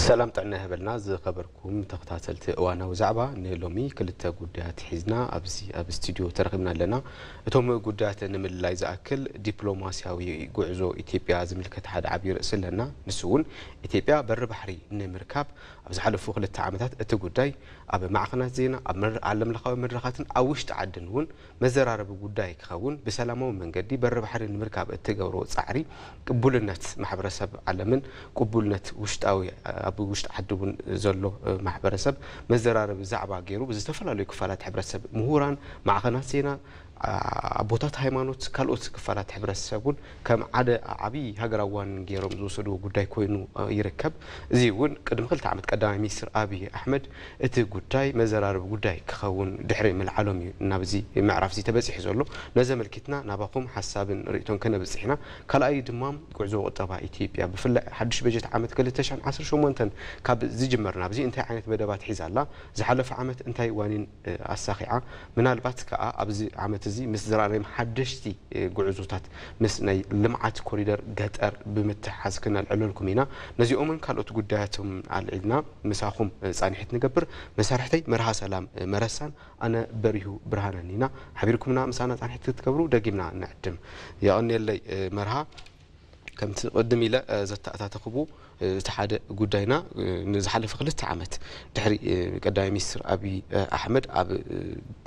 ሰላም ጥዕና ይሃበልና ዝኸበርኩም ተኸታተልቲ እዋናዊ ዛዕባ። ንሎሚ ክልተ ጉዳያት ሒዝና ኣብዚ ኣብ ስቱድዮ ተረኺብና ኣለና። እቶም ጉዳያት ንምልላይ ዝኣክል፣ ዲፕሎማስያዊ ጉዕዞ ኢትዮጵያ ዝምልከት ሓደ ዓብዪ ርእሲ ኣለና። ንሱ እውን ኢትዮጵያ በሪ ባሕሪ ንምርካብ ኣብ ዝሓለፉ ክልተ ዓመታት እቲ ጉዳይ ኣብ ማዕኸናት ዜና፣ ኣብ መር-፣ ዓለም ለኻዊ መድረኻትን ኣብ ውሽጢ ዓድን እውን መዘራረቢ ጉዳይ ክኸውን፣ ብሰላማዊ መንገዲ በሪ ባሕሪ ንምርካብ እትገብሮ ጻዕሪ ቅቡልነት ማሕበረሰብ ዓለምን ቅቡልነት ውሽጣዊ፣ ኣብ ውሽጢ ዓዲ እውን ዘሎ ማሕበረሰብ መዘራረቢ ዛዕባ ገይሩ፣ ብዝተፈላለዩ ክፋላት ሕብረተሰብ፣ ምሁራን፣ ማዕኸናት ዜና፣ ኣቦታት ሃይማኖት፣ ካልኦት ክፋላት ሕብረተሰብ እውን ከም ሓደ ዓብዪ ሃገራዊ ዋኒን ገይሮም ዝወሰድዎ ጉዳይ ኮይኑ ይርከብ። እዚ እውን ቅድሚ ክልተ ዓመት ቀዳማይ ሚኒስትር ኣብይ ኣሕመድ እቲ ጉዳይ መዘራረቢ ጉዳይ ክኸውን ድሕሪ ምልዓሎም እዩ ናብዚ ምዕራፍ እዚ ተበጺሑ ዘሎ። ነዚ ኣመልኪትና ናባኹም ሓሳብን ርእይቶን ከነብጽሕ ኢና። ካልኣይ ድማ፣ ጉዕዞ ቁጠባ ኢትዮጵያ፣ ብፍላይ ሓድሽ በጀት ዓመት ክልተ ሽሕን ዓሰርተ ሸሞንተን ካብ ዝጅመር ናብዚ እንታይ ዓይነት መደባት ሒዛ ኣላ? ዝሓለፈ ዓመት እንታይ ዋኒን፣ እ፣ ኣሳኺዓ? ምናልባት ከኣ ኣብዚ ዓመት እዚ ምስ ዘራረዮም ሓደሽቲ፣ እ፣ ጉዕዞታት፣ ምስ ናይ ልምዓት ኮሪደር ገጠር ብምትሕሓዝ ክነልዕለልኩም ኢና። ነዚኦምን ካልኦት ጉዳያቶም ኣልዒልና ምሳኹም፣ እ፣ ጻንሒት ንገብር። መሳርሕተይ መርሃ ሰላም፣ እ፣ መረሳን ኣነ በሪሁ ብርሃነን ኢና። ሓቢርኩምና ምሳና ጻንሒት ክትገብሩ ደጊምና ንዕድም። የቐንየለይ፣ እ፣ መርሃ። ከምቲ ቅድም ኢለ፣ እ፣ ዘተኣታተኽቡ፣ እ፣ እቲ ሓደ ጉዳይና፣ እ፣ ንዝሓለፈ ክልተ ዓመት ድሕሪ፣ እ፣ ቀዳማይ ሚኒስትር ኣብይ፣ እ፣ ኣሕመድ ኣብ፣ እ፣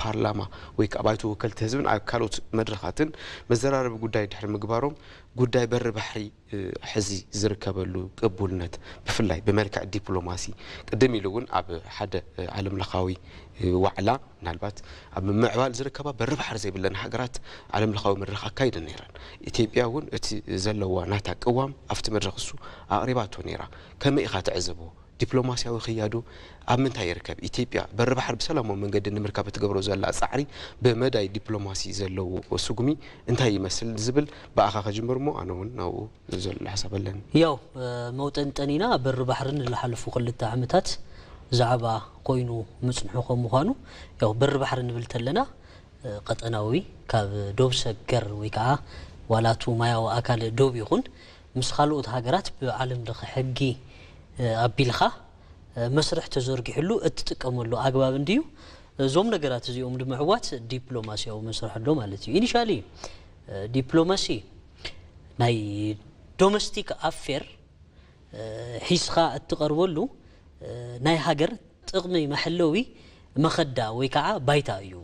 ፓርላማ ወይ ከዓ ባይቶ ወከልቲ ህዝብን ኣብ ካልኦት መድረኻትን መዘራረቢ ጉዳይ ድሕሪ ምግባሮም፣ ጉዳይ በሪ ባሕሪ፣ እ፣ ሕዚ ዝርከበሉ ቅቡልነት፣ ብፍላይ ብመልክዕ ዲፕሎማሲ፣ ቅድም ኢሉ እውን ኣብ ሓደ፣ እ፣ ዓለም ለኻዊ፣ እ፣ ዋዕላ፣ ምናልባት ኣብ ምምዕባል ዝርከባ በሪ ባሕሪ ዘይብለን ሃገራት ዓለም ለኻዊ መድረኽ ኣካይደን ነይረን። ኢትዮጵያ እውን እቲ ዘለዋ ናታ ቅዋም ኣብቲ መድረኽ እሱ ኣቕሪባቶ ነይራ። ከመይ ኢኻ ትዕዘቦ? ዲፕሎማስያዊ ክያዶ ኣብ ምንታይ ይርከብ? ኢትዮጵያ በሪ ባሕሪ ብሰላማዊ መንገዲ ንምርካብ እትገብሮ ዘላ ጻዕሪ ብመዳይ ዲፕሎማሲ ዘለዎ ስጉሚ እንታይ ይመስል ዝብል ብኣኻ ከጅምር እሞ ኣነ እውን ናብኡ ዘሎ ሓሳብ ኣለኒ። ያው፣ እ፣ መውጠንጠኒና በሪ ባሕሪ ንዝሓለፉ ክልተ ዓመታት ዛዕባ ኮይኑ ምጽንሑ ከም ምዃኑ፣ ያው፣ በሪ ባሕሪ ንብል ተለና፣ እ፣ ቀጠናዊ፣ ካብ ዶብ ሰገር ወይ ከዓ ዋላቱ ማያዊ ኣካል ዶብ ይኹን ምስ ካልኦት ሃገራት ብዓለም ለኸ ሕጊ፣ እ፣ ኣቢልኻ፣ እ፣ መስርሕ ተዘርጊሕሉ እትጥቀመሉ ኣግባብ እንድዩ። እዞም ነገራት እዚኦም ንምዕዋት ዲፕሎማስያዊ መስርሕ ኣሎ ማለት እዩ። ኢኒሻሊ፣ እ፣ ዲፕሎማሲ ናይ ዶሜስቲክ ኣፌር፣ እ፣ ሒዝካ እትቐርበሉ፣ እ፣ ናይ ሃገር ጥቕሚ መሐለዊ መኸዳ ወይ ከዓ ባይታ እዩ።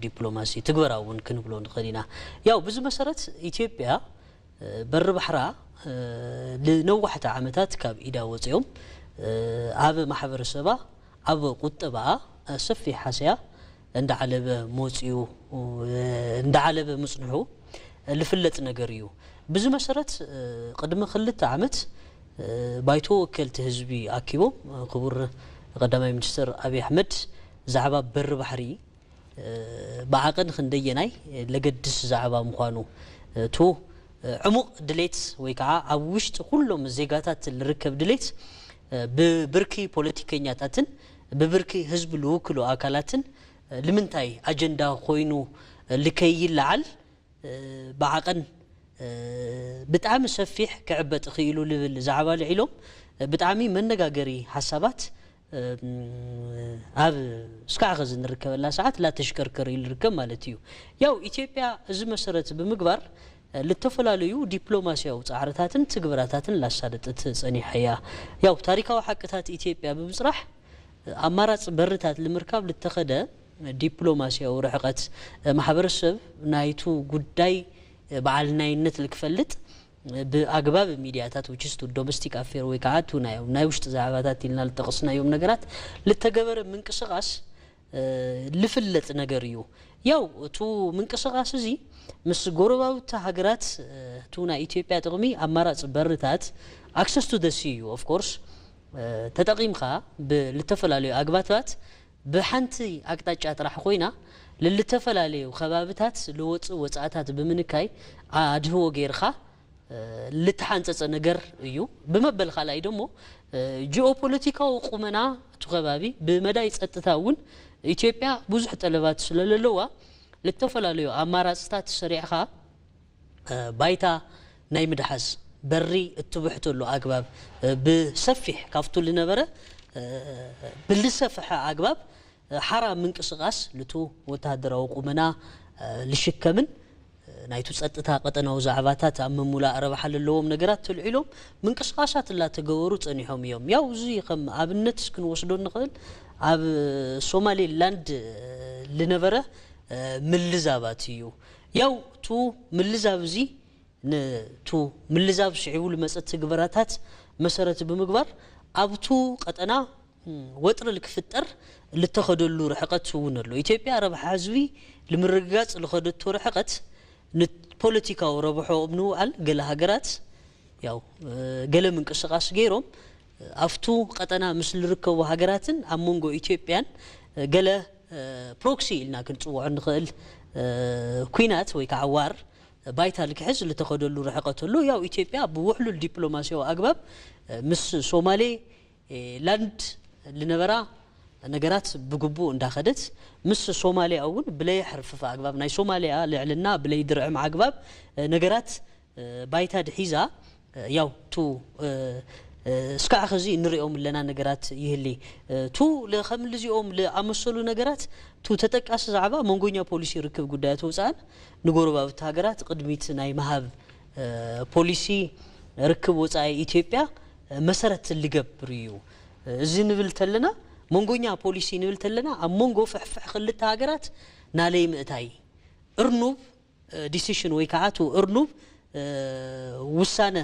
ዲፕሎማሲ ትግበራዊ እውን ክንብሎ ንኽእል ኢና። ያው፣ ብዚ መሰረት ኢትዮጵያ፣ እ፣ በሪ ባሕራ፣ እ፣ ንነዋሕቲ ዓመታት ካብ ኢዳ ወፂኦም፣ እ፣ ኣብ ማሕበረሰባ፣ ኣብ ቁጠባኣ፣ እ፣ ሰፊሕ ሃስያ እንዳዓለበ መፂኡ፣ እ፣ እንዳዓለበ ምፅንሑ፣ እ፣ ልፍለጥ ነገር እዩ። ብዚ መሰረት፣ እ፣ ቅድሚ ክልተ ዓመት፣ እ፣ ባይቶ ወከልቲ ህዝቢ ኣኪቦም፣ እ፣ ክቡር ቀዳማይ ሚኒስትር ኣብይ ኣሕመድ፣ ዛዕባ በሪ ባሕሪ፣ እ፣ ብዓቐን ክንደየናይ ለገድስ ዛዕባ ምዃኑ፣ እቱ፣ እ፣ ዕሙቕ ድሌት ወይ ከዓ ኣብ ውሽጢ ኩሎም ዜጋታት ዝርከብ ድሌት፣ እ፣ ብብርኪ ፖለቲከኛታትን ብብርኪ ህዝቢ ልውክሉ ኣካላትን፣ እ፣ ልምንታይ ኣጀንዳ ኮይኑ፣ እ፣ ልከይለዓል፣ እ፣ ብዓቐን፣ እ፣ ብጣዕሚ ሰፊሕ ክዕበጥ ክኢሉ ልብል ዛዕባ ልዒሎም፣ እ፣ ብጣዕሚ መነጋገሪ ሓሳባት፣ እም፣ ኣብ እስካዕ ኸዚ ንርከበላ ሰዓት ላተሽከርከር ኢሉ ርከብ ማለት እዩ። ያው፣ ኢትዮጵያ እዚ መሰረት ብምግባር፣ እ፣ ልተፈላለዩ ዲፕሎማስያዊ ጻዕርታትን ትግበራታትን ላሳለጠት ጸኒሓ እያ። ያው፣ ታሪካዊ ሓቅታት ኢትዮጵያ ብምጽራሕ፣ እ፣ ኣማራጺ በርታት ልምርካብ ልተኸደ ዲፕሎማስያዊ ርሕቀት፣ እ፣ ማሕበረሰብ ናይቱ ጉዳይ፣ እ፣ በዓል ናይነት ልክፈልጥ፣ እ፣ ብኣግባብ ሚድያታት፣ which is to domestic affair ወይ ከዓ እቱ ናይ፣ ናይ ውሽጢ ዛዕባታት ኢልና ልጠቐስናዮም ነገራት ልተገበረ ምንቅስቓስ፣ እ፣ ልፍለጥ ነገር እዩ። ያው፣ እቱ ምንቅስቓስ እዚ ምስ ጎረባብቲ ሃገራት፣ እ፣ እቱ ናይ ኢትዮጵያ ጥቕሚ ኣማራጺ በርታት፣ access to the sea እዩ፣ of course፣ እ፣ ተጠቒምካ ብልተፈላለዩ ኣግባባት ብሓንቲ ኣቅጣጫ ጥራሕ ኮይና፣ ልልተፈላለዩ ከባብታት ልወጽእ ወጻእታት ብምንካይ ኣድህቦ ጌርካ፣ እ፣ ልተሓንጸጸ ነገር እዩ። ብመበል ካልኣይ ደሞ፣ እ፣ ጂኦፖለቲካዊ ቁመና እቲ ከባቢ ብመዳይ ጸጥታ እውን ኢትዮጵያ ብዙሕ ጠለባት ስለለለዋ፣ ልተፈላለዩ ኣማራጽታት ሰሪዕኻ፣ እ፣ ባይታ ናይ ምድሓዝ፣ በሪ እትብሕተሉ ኣግባብ ብሰፊሕ ካብቱ ልነበረ ብልሰፍሐ ኣግባብ ሓራ ምንቅስቃስ ልቱ ወተሃደራዊ ቁመና ልሽከምን ናይቱ ጸጥታ ቀጠናዊ ዛዕባታት ኣብ ምሙላእ ረብሓ ለለዎም ነገራት ተልዒሎም ምንቅስቃሳት እላተገበሩ ጸኒሖም እዮም። ያው እዚ ከም ኣብነት ክንወስዶ ንኽእል ኣብ ሶማሌ ላንድ ልነበረ ምልዛባት እዩ። ያው ቱ ምልዛብ እዚ ንቱ ምልዛብ ስዒቡ ልመጸ ትግበራታት መሰረት ብምግባር ኣብቱ ቀጠና ወጥሪ ልክፍጠር ልተኸደሉ ርሕቀት እውን ኣሎ። ኢትዮጵያ ረብሓ ህዝቢ ልምርግጋጽ ልኸደቶ ርሕቀት ንፖለቲካዊ ረብሖኦም ንውዓል ገለ ሃገራት ያው ገለ ምንቅስቃስ ገይሮም ኣብቱ ቀጠና ምስ ልርከቡ ሃገራትን ኣብ መንጎ ኢትዮጵያን ገለ ፕሮክሲ ኢልና ክንጽውዖ ንኽእል ኩናት ወይ ከዓ ዋር ባይታ ልክሕዝ ልተኸደሉ ርሕቀት ኣሎ። ያው ኢትዮጵያ ብውሕሉል ዲፕሎማሲያዊ ኣግባብ ምስ ሶማሌ ላንድ ልነበራ ነገራት ብግቡእ እንዳኸደት ምስ ሶማሊያ እውን ብለየሕርፍፍ ኣግባብ ናይ ሶማሊያ ልዕልና ብለይድርዕም ኣግባብ ነገራት ባይታ ድሒዛ ያው ቱ እስካዕ ኸዚ እንሪኦም ኣለና ነገራት ይህሊ ቱ ከምልዚኦም ዝኣመሰሉ ነገራት ቱ ተጠቃሲ ዛዕባ መንጎኛ ፖሊሲ ርክብ ጉዳያት ወፃእን ንጎረባብቲ ሃገራት ቅድሚት ናይ ምሃብ ፖሊሲ ርክብ ወፃኢ ኢትዮጵያ መሰረት ልገብር እዩ። እዚ ንብል ተለና መንጎኛ ፖሊሲ ንብል ተለና ኣብ መንጎ ፍሕፍሕ ክልተ ሃገራት ናለይ ምእታይ እርኑብ ዲሲሽን ወይ ከዓ ቱ እርኑብ ውሳነ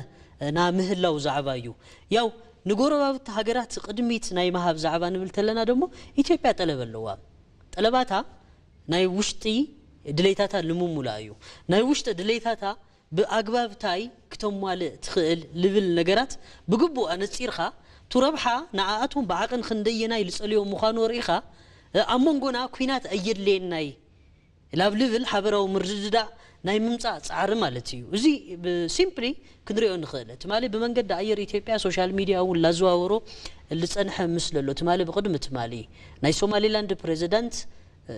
ና ምህላው ዛዕባ እዩ። ያው ንጎረባብቲ ሃገራት ቅድሚት ናይ ምሃብ ዛዕባ ንብል ተለና ደሞ ኢትዮጵያ ጠለብ ኣለዋ። ጠለባታ ናይ ውሽጢ ድሌታታ ንምሙላ እዩ። ናይ ውሽጢ ድሌታታ ብኣግባብታይ ክተሟልእ ትኽእል ልብል ነገራት ብግቡእ ኣነጺርኻ ቱ ረብሓ ንኣኣቶም ብዓቕን ክንደየናይ ልጸልዮ ምዃኑ ርኢኻ ኣብ መንጎና ኩናት ኣየድልየናይ ላብ ልብል ሓበራዊ ምርድዳእ ናይ ምምፃእ ፃዕሪ ማለት እዩ። እዚ ሲምፕሊ ክንሪኦ ንኽእል ትማሊ ብመንገዲ ኣየር ኢትዮጵያ ሶሻል ሚዲያ እውን ላዘዋወሮ ልፀንሐ ምስ ለሎ ትማሊ ብቅድሚ ትማሊ ናይ ሶማሊላንድ ፕሬዚዳንት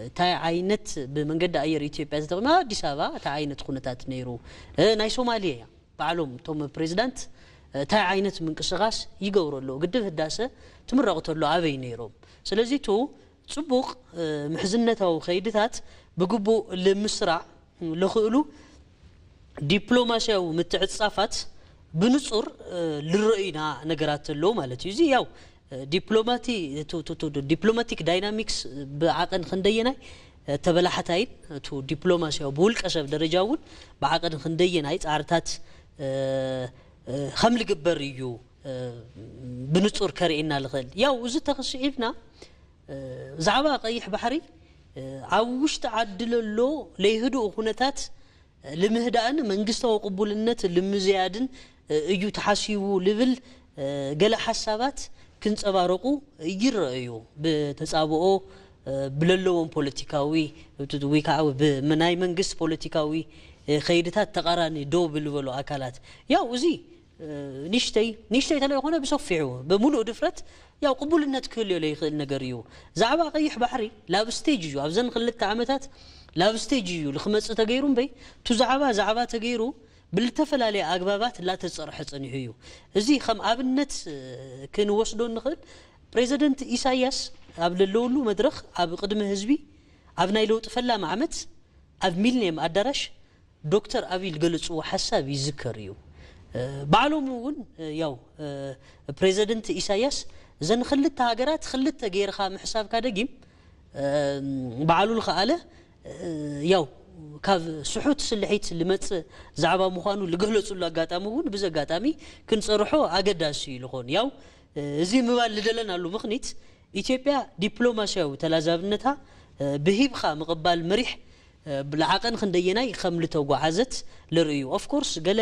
እንታይ ዓይነት ብመንገዲ ኣየር ኢትዮጵያ ዝተጠቅመ ኣዲስ ኣበባ እንታይ ዓይነት ኩነታት ነይሩ ናይ ሶማሊያ ባዕሎም እቶም ፕሬዚዳንት እንታይ ዓይነት ምንቅስቃስ ይገብሩ ኣለዉ ግድብ ህዳሰ ትምረቁ ተሎ ኣበይ ነይሮም ስለዚ ቱ ጽቡቕ ምሕዝነታዊ ከይድታት ብግቡእ ልምስራዕ ልኽእሉ ዲፕሎማስያዊ ምትዕጻፋት ብንጹር ልረእዩና ነገራት ኣለዉ ማለት እዩ። እዚ ያው ዲፕሎማቲ ዲፕሎማቲክ ዳይናሚክስ ብዓቐን ክንደየናይ ተበላሓታይን ቱ ዲፕሎማስያዊ ብውልቀ ሰብ ደረጃ እውን ብዓቐን ክንደየናይ ጻዕርታት ከም ልግበር እዩ ብንጹር ከርእየና ልኽእል። ያው እዚ ተኽስዒብና ብዛዕባ ቀይሕ ባሕሪ ኣብ ውሽጢ ዓዲ ለሎ ለይህድኡ ኩነታት ልምህዳእን መንግስታዊ ቅቡልነት ልምዝያድን እዩ ተሓሲቡ ልብል ገለ ሓሳባት ክንጸባረቑ ይረኣዩ ብተጻብኦ ብለለዎም ፖለቲካዊ ወይ ከዓ ናይ መንግስት ፖለቲካዊ ከይድታት ተቃራኒ ደው ብልበሉ ኣካላት ያው እዚ ንሽተይ ንሽተይ ተለይ ኮነ ብሰፊሑ ብምሉእ ድፍረት ያው ቅቡልነት ክህልዮ ለይኽእል ነገር እዩ። ዛዕባ ቀይሕ ባሕሪ ላብ ስቴጅ እዩ ኣብዘን ክልተ ዓመታት ላብ ስቴጅ እዩ ልክመፅእ ተገይሩ እምበይ ቱ ዛዕባ ዛዕባ ተገይሩ ብልተፈላለየ ኣግባባት ላተፀርሐ ፀኒሑ እዩ። እዚ ከም ኣብነት ክንወስዶ ንኽእል ፕሬዚደንት ኢሳያስ ኣብ ለለውሉ መድረኽ ኣብ ቅድሚ ህዝቢ ኣብ ናይ ለውጢ ፈላሚ ዓመት ኣብ ሚሊኒየም ኣዳራሽ ዶክተር ኣቢይ ዝገለፅዎ ሓሳብ ይዝከር እዩ። ባዕሎም እውን ያው ፕሬዚደንት ኢሳያስ እዘን ክልተ ሃገራት ክልተ ገይርካ ምሕሳብካ ደጊም ባዕሉ ዝኸኣለ ያው ካብ ስሑት ስልሒት ልመፅእ ዛዕባ ምዃኑ ልገለፅሉ ኣጋጣሚ እውን ብዚ ኣጋጣሚ ክንፀርሖ ኣገዳሲ እዩ ዝኾን ያው እዚ ምባል ልደለናሉ ምኽኒት ኢትዮጵያ ዲፕሎማስያዊ ተላዛብነታ ብሂብኻ ምቕባል መሪሕ ብልዓቐን ክንደየናይ ከም ልተጓዓዘት ልርእዩ ኦፍኮርስ ገለ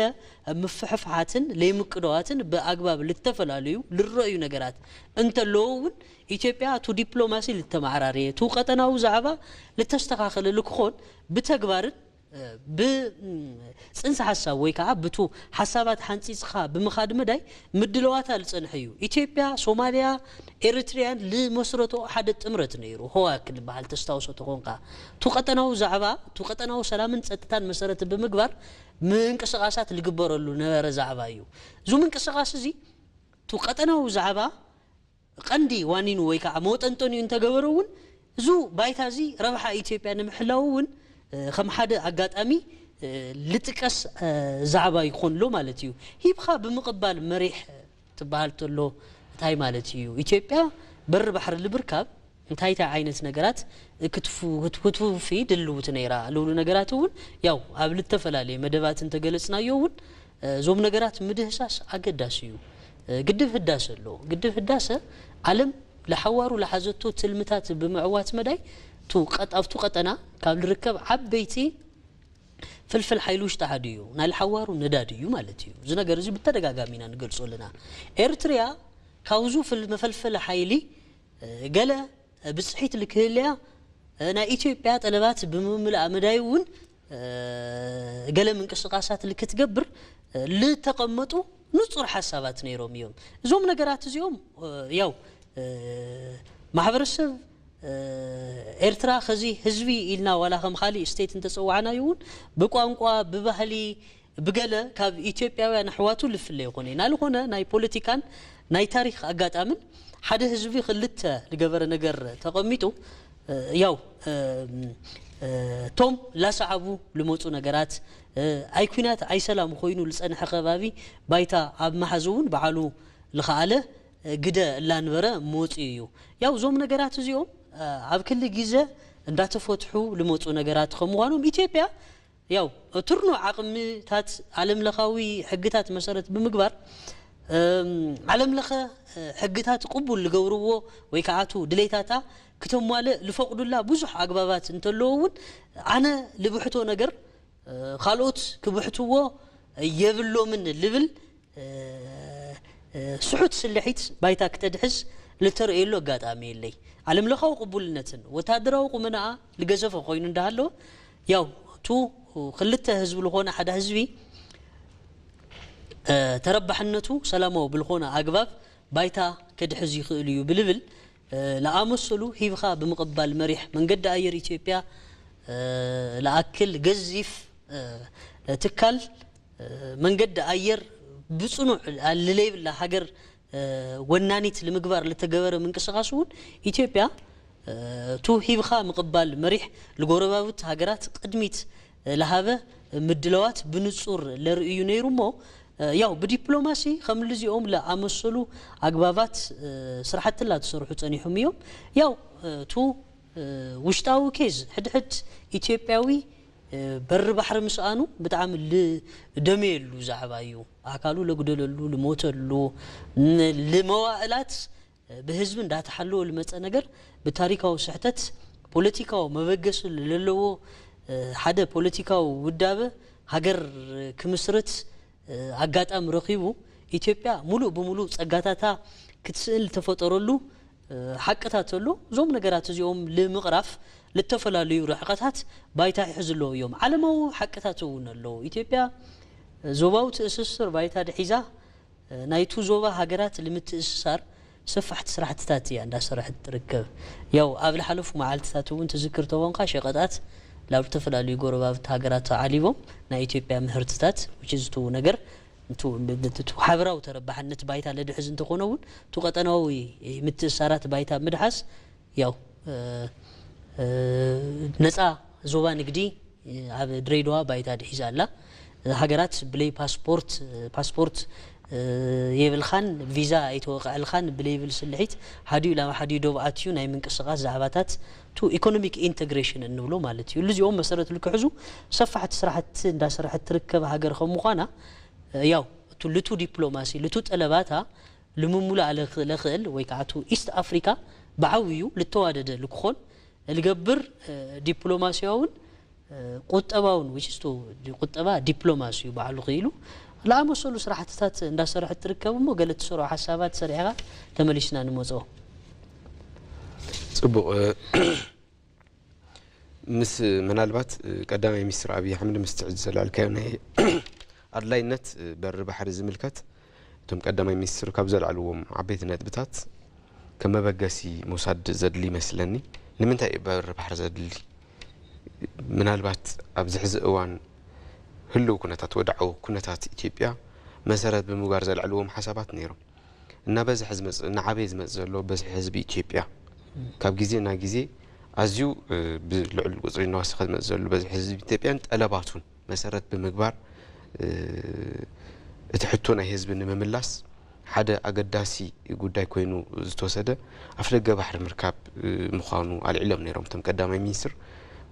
ምፍሕፍሓትን ለይምቅደዋትን ብኣግባብ ልተፈላለዩ ልረእዩ ነገራት እንተለዎ እውን ኢትዮጵያ ቱ ዲፕሎማሲ ልተመዓራረየ ቱ ቀጠናዊ ዛዕባ ልተስተኻኸለ ልክኾን ብተግባርን ብጽንሰ ሓሳብ ወይ ከዓ ብቱ ሓሳባት ሓንፂፅኻ ብምኻድ መዳይ ምድለዋታ ዝፀንሐ እዩ። ኢትዮጵያ፣ ሶማሊያ፣ ኤርትሪያን ልመስረቶ ሓደ ጥምረት ነይሩ፣ ሆዋክ ዝበሃል ተስታውሶ ተኾንካ። ቱ ቀጠናዊ ዛዕባ፣ ቱ ቀጠናዊ ሰላምን ፀጥታን መሰረት ብምግባር ምንቅስቃሳት ልግበረሉ ነበረ ዛዕባ እዩ። እዚ ምንቅስቃስ እዚ ቱ ቀጠናዊ ዛዕባ ቀንዲ ዋኒኑ ወይ ከዓ መወጠንጠኒኡ እንተገበረ እውን፣ እዚ ባይታ እዚ ረብሓ ኢትዮጵያ ንምሕላው እውን ከም ሓደ ኣጋጣሚ ልጥቀስ ዛዕባ ይኾን ኣሎ ማለት እዩ። ሂብኻ ብምቕባል መሪሕ ትበሃል ተሎ እንታይ ማለት እዩ? ኢትዮጵያ በሪ ባሕሪ ልብርካብ እንታይ እንታይ ዓይነት ነገራት ክትውፊ ድልውቲ ነይራ ልብሉ ነገራት እውን ያው ኣብ ልተፈላለየ መደባት እንተገለጽናዮ እውን እዞም ነገራት ምድህሳስ ኣገዳሲ እዩ። ግድብ ህዳሰ ኣሎ። ግድብ ህዳሰ ዓለም ለሓዋሩ ለሓዘቶ ትልምታት ብምዕዋት መዳይ ኣብቱ ቀጠና ካብ ልርከብ ዓበይቲ ፍልፍል ሓይሊ ውሽጢ ሓደ እዩ። ናይ ለሓዋሩ ነዳድ እዩ ማለት እዩ። እዚ ነገር እዚ ብተደጋጋሚ ኢና ንገልጾ ኣለና። ኤርትሪያ ካብዙ መፈልፈሊ ሓይሊ ገለ ብፅሒት ልክህልያ ናይ ኢትዮጵያ ጠለባት ብምምላእ መዳይ እውን ገለ ምንቅስቃሳት ልክትገብር ልተቐመጡ ንፁር ሓሳባት ነይሮም እዮም። እዞም ነገራት እዚኦም ያው ማሕበረሰብ ኤርትራ ከዚ ህዝቢ ኢልና ዋላ ከም ካሊእ ስቴት እንተፀዋዕናዮ እውን ብቋንቋ ብባህሊ ብገለ ካብ ኢትዮጵያውያን ኣሕዋቱ ልፍለ ይኾነ ናልኾነ ናይ ፖለቲካን ናይ ታሪክ ኣጋጣምን ሓደ ህዝቢ ክልተ ልገበረ ነገር ተቐሚጡ ያው እቶም ላሰዓቡ ልመፁ ነገራት ኣይኩናት ኣይሰላም ኮይኑ ልፀንሐ ከባቢ ባይታ ኣብ መሓዝ እውን በዓሉ ልኸኣለ ግደ እላንበረ መፂኡ እዩ። ያው እዞም ነገራት እዚኦም ኣብ ክሊ ግዜ እንዳተፈትሑ ልመፁ ነገራት ከምዃኖም ኢትዮጵያ ያው እትርኖ ዓቕምታት ዓለም ለኻዊ ሕግታት መሰረት ብምግባር ዓለም ለኸ ሕግታት ቅቡል ልገብርዎ ወይ ከዓቱ ድሌታታ ክተሟልእ ልፈቕዱላ ብዙሕ ኣግባባት እንተለዎ እውን ኣነ ልብሕቶ ነገር ካልኦት ክብሕትዎ የብሎምን ልብል ስሑት ስልሒት ባይታ ክተድሕዝ ልተርእየሉ ኣጋጣሚ የለይ። ዓለም ለኻዊ ቅቡልነትን ወታደራዊ ቁመናኣ ልገዘፈ ኮይኑ እንዳሃለወ ያው ቱ ክልተ ህዝቢ ልኾነ ሓደ ህዝቢ ተረባሕነቱ ሰላማዊ ብልኾነ ኣግባብ ባይታ ክድሕዝ ይኽእል እዩ ብልብል ለኣመሰሉ ሂብኻ ብምቕባል መሪሕ መንገዲ ኣየር ኢትዮጵያ ለኣክል ገዚፍ ትካል መንገዲ ኣየር ብፅኑዕ ልለይብላ ሃገር ወናኒት ልምግባር ልተገበረ ምንቅስቃስ እውን ኢትዮጵያ ቱ ሂብኻ ምቕባል መሪሕ ልጎረባብት ሃገራት ቅድሚት ለሃበ ምድለዋት ብንጹር ለርእዩ ነይሩ እሞ ያው ብዲፕሎማሲ ከምልዚኦም ለኣመሰሉ ኣግባባት ስራሕቲ ላተሰርሑ ጸኒሑም እዮም። ያው ቱ ውሽጣዊ ኬዝ ሕድሕድ ኢትዮጵያዊ በሪ ባሕሪ ምስኣኑ ብጣዕሚ ልደመየሉ ዛዕባ እዩ። ኣካሉ ለጉደለሉ፣ ልሞተሉ፣ ልመዋእላት ብህዝቢ እንዳተሓለወ ልመፀ ነገር ብታሪካዊ ስሕተት ፖለቲካዊ መበገሲ ለለዎ ሓደ ፖለቲካዊ ውዳበ ሃገር ክምስርት ኣጋጣሚ ረኺቡ ኢትዮጵያ ሙሉእ ብሙሉእ ፀጋታታ ክትስእን ዝተፈጠረሉ ሓቅታት ኣሎ። እዞም ነገራት እዚኦም ልምቕራፍ ልተፈላለዩ ርሕቐታት ባይታ ይሕዝለዉ እዮም። ዓለማዊ ሓቅታት እውን ኣለዉ። ኢትዮጵያ ዞባዊ ትእስስር ባይታ ድሒዛ ናይቱ ዞባ ሃገራት ልምትእስሳር ሰፋሕቲ ስራሕትታት እያ እንዳሰረሐት ትርከብ። ያው ኣብ ዝሓለፉ መዓልትታት እውን ትዝክር ተኾንካ ሸቐጣት ናብ ዝተፈላለዩ ጎረባብቲ ሃገራት ተዓሊቦም ናይ ኢትዮጵያ ምህርትታት ውችዝቱ ነገር ሓበራዊ ተረባሕነት ባይታ ለድሕዝ እንተኾነ እውን እቲ ቀጠናዊ ምትእሳራት ባይታ ምድሓስ ያው ነፃ ዞባ ንግዲ ኣብ ድሬዳዋ ባይታ ድሒዛ ኣላ። ሃገራት ብለይ ፓስፖርት ፓስፖርት የብልኻን ቪዛ ኣይተወቀዐልኻን ብለይብል ስልሒት ሓዲኡ ላብ ሓዲኡ ዶብ ኣትዩ ናይ ምንቅስቃስ ዛዕባታት ቱ ኢኮኖሚክ ኢንተግሬሽን እንብሎ ማለት እዩ። እዚኦም መሰረት ልክሕዙ ሰፋሕቲ ስራሕቲ እንዳሰረሐት ትርከብ ሃገር ከም ምዃና ያው ልቱ ዲፕሎማሲ ልቱ ጠለባታ ልምሙላእ ለኽእል ወይ ከዓ ቱ ኢስት ኣፍሪካ ብዓብዩ ልተዋደደ ልክኾን ልገብር ዲፕሎማሲያውን ቁጠባውን ውጭስቱ ቁጠባ ዲፕሎማሲ እዩ ባዕሉ ክኢሉ ለኣመሰሉ ስራሕትታት እንዳሰረሐት ትርከብ እሞ ገለ ትሰርዖ ሓሳባት ሰሪሕኻ ተመሊስና ንመፅኦ። ፅቡቅ ምስ ምናልባት ቀዳማይ ሚኒስትር ኣብይ ኣሕመድ ምስ ትዕድ ዘላልካዮ ናይ ኣድላይነት በሪ ባሕሪ ዝምልከት እቶም ቀዳማይ ሚኒስትር ካብ ዘልዓልዎም ዓበይቲ ነጥብታት ከም መበገሲ ምውሳድ ዘድሊ ይመስለኒ። ንምንታይ እዩ በሪ ባሕሪ ዘድሊ? ምናልባት ኣብዚ ሕዚ እዋን ህልው ኩነታት፣ ወድዓዊ ኩነታት ኢትዮጵያ መሰረት ብምግባር ዘልዕልዎም ሓሳባት ነይሮም። እናበዝሐ ዝመጽእ፣ እናዓበየ ዝመጽእ ዘሎ በዝሒ ህዝቢ ኢትዮጵያ ካብ ግዜ ናብ ግዜ ኣዝዩ ብልዑል ቁጽሪ እናወሰኸ ዝመጽእ ዘሎ በዝሒ ህዝቢ ኢትዮጵያን ጠለባቱን መሰረት ብምግባር እቲ ሕቶ ናይ ህዝቢ ንምምላስ ሓደ ኣገዳሲ ጉዳይ ኮይኑ ዝተወሰደ ኣፍደገ ባሕሪ ምርካብ ምዃኑ ኣልዒሎም ነይሮም እቶም ቀዳማይ ሚኒስትር።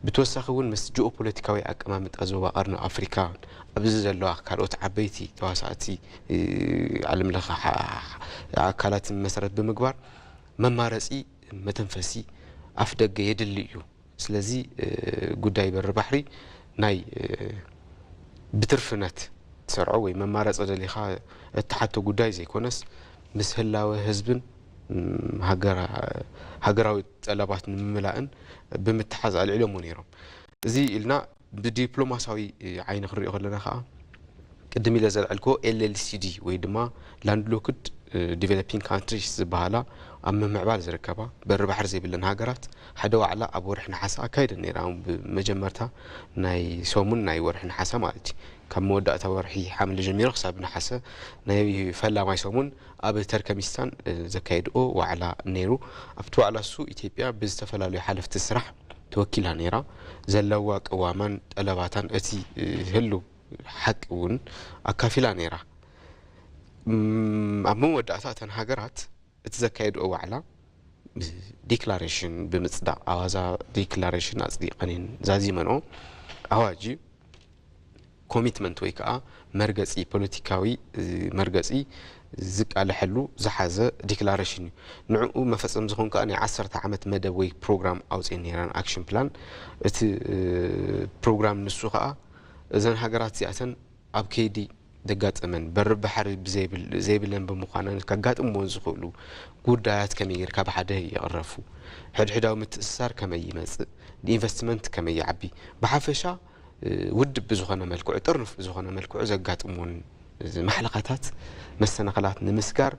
ብተወሳኺ እውን ምስ ጂኦፖለቲካዊ ኣቀማምጣ ዞባ ቀርኒ ኣፍሪካ ኣብዚ ዘለዋ ካልኦት ዓበይቲ ተዋሳእቲ ዓለም ለኸ ኣካላትን መሰረት ብምግባር መማረፂ መተንፈሲ ኣፍ ደገ የድሊ እዩ። ስለዚ ጉዳይ በሪ ባሕሪ ናይ ብትርፍነት ትሰርዖ ወይ መማረፂ ደሊኻ እትሓቶ ጉዳይ ዘይኮነስ ምስ ህላወ ህዝብን ሃገራዊ ጠለባት ንምምላእን ብምትሓዝ ኣልዒሎሞ ነይሮም። እዚ ኢልና ብዲፕሎማሳዊ ዓይኒ ክንሪኦ ከለና ከዓ ቅድም ኢለ ዘልዐልክዎ ኤል ኤል ሲ ዲ ወይ ድማ ላንድ ሎክድ ዲቨሎፒንግ ካንትሪስ ዝበሃላ ኣብ ምምዕባል ዝርከባ በሪ ባሕሪ ዘይብለን ሃገራት ሓደ ዋዕላ ኣብ ወርሒ ነሓሰ ኣካይደን ነይራ። ብመጀመርታ ናይ ሰሙን ናይ ወርሒ ነሓሰ ማለት እዩ። ካብ መወዳእታ ወርሒ ሓምለ ጀሚሩ ክሳብ ነሓሰ ናይ ፈላማይ ሰሙን ኣብ ተርከሚስታን ዘካየድኦ ዋዕላ ነይሩ። ኣብቲ ዋዕላ እሱ ኢትዮጵያ ብዝተፈላለዩ ሓለፍቲ ስራሕ ተወኪላ ነይራ። ዘለዋ ቅዋማን ጠለባታን እቲ ህሉ ሓቂ እውን ኣካፊላ ነይራ። ኣብ መወዳእታ እተን ሃገራት እቲ ዘካየድኦ ዋዕላ ዲክላሬሽን ብምፅዳቕ ኣዋዛ ዲክላሬሽን ኣፅዲቐን እየን ዛዚመንኦ። ኣዋጅ ኮሚትመንት ወይ ከዓ መርገፂ ፖለቲካዊ መርገፂ ዝቃለሐሉ ዝሓዘ ዲክላሬሽን እዩ። ንዕኡ መፈፀም ዝኾን ከዓ ናይ ዓሰርተ ዓመት መደብ ወይ ፕሮግራም ኣውፅኤን ነይረን፣ ኣክሽን ፕላን። እቲ ፕሮግራም ንሱ ከዓ እዘን ሃገራት እዚኣተን ኣብ ከይዲ ዘጋጠመን በሪ ባሕሪ ዘይብለን ብምዃነን ከጋጥምዎን ዝኽእሉ ጉዳያት ከመይ ጌርካ ብሓደ ይቕረፉ፣ ሕድሕዳዊ ምትእስሳር ከመይ ይመፅእ፣ ኢንቨስትመንት ከመይ ይዓቢ፣ ብሓፈሻ ውድብ ብዝኾነ መልክዑ፣ ጥርኑፍ ብዝኾነ መልክዑ ዘጋጥምዎን ማሕለኻታት፣ መሰናኸላት ንምስጋር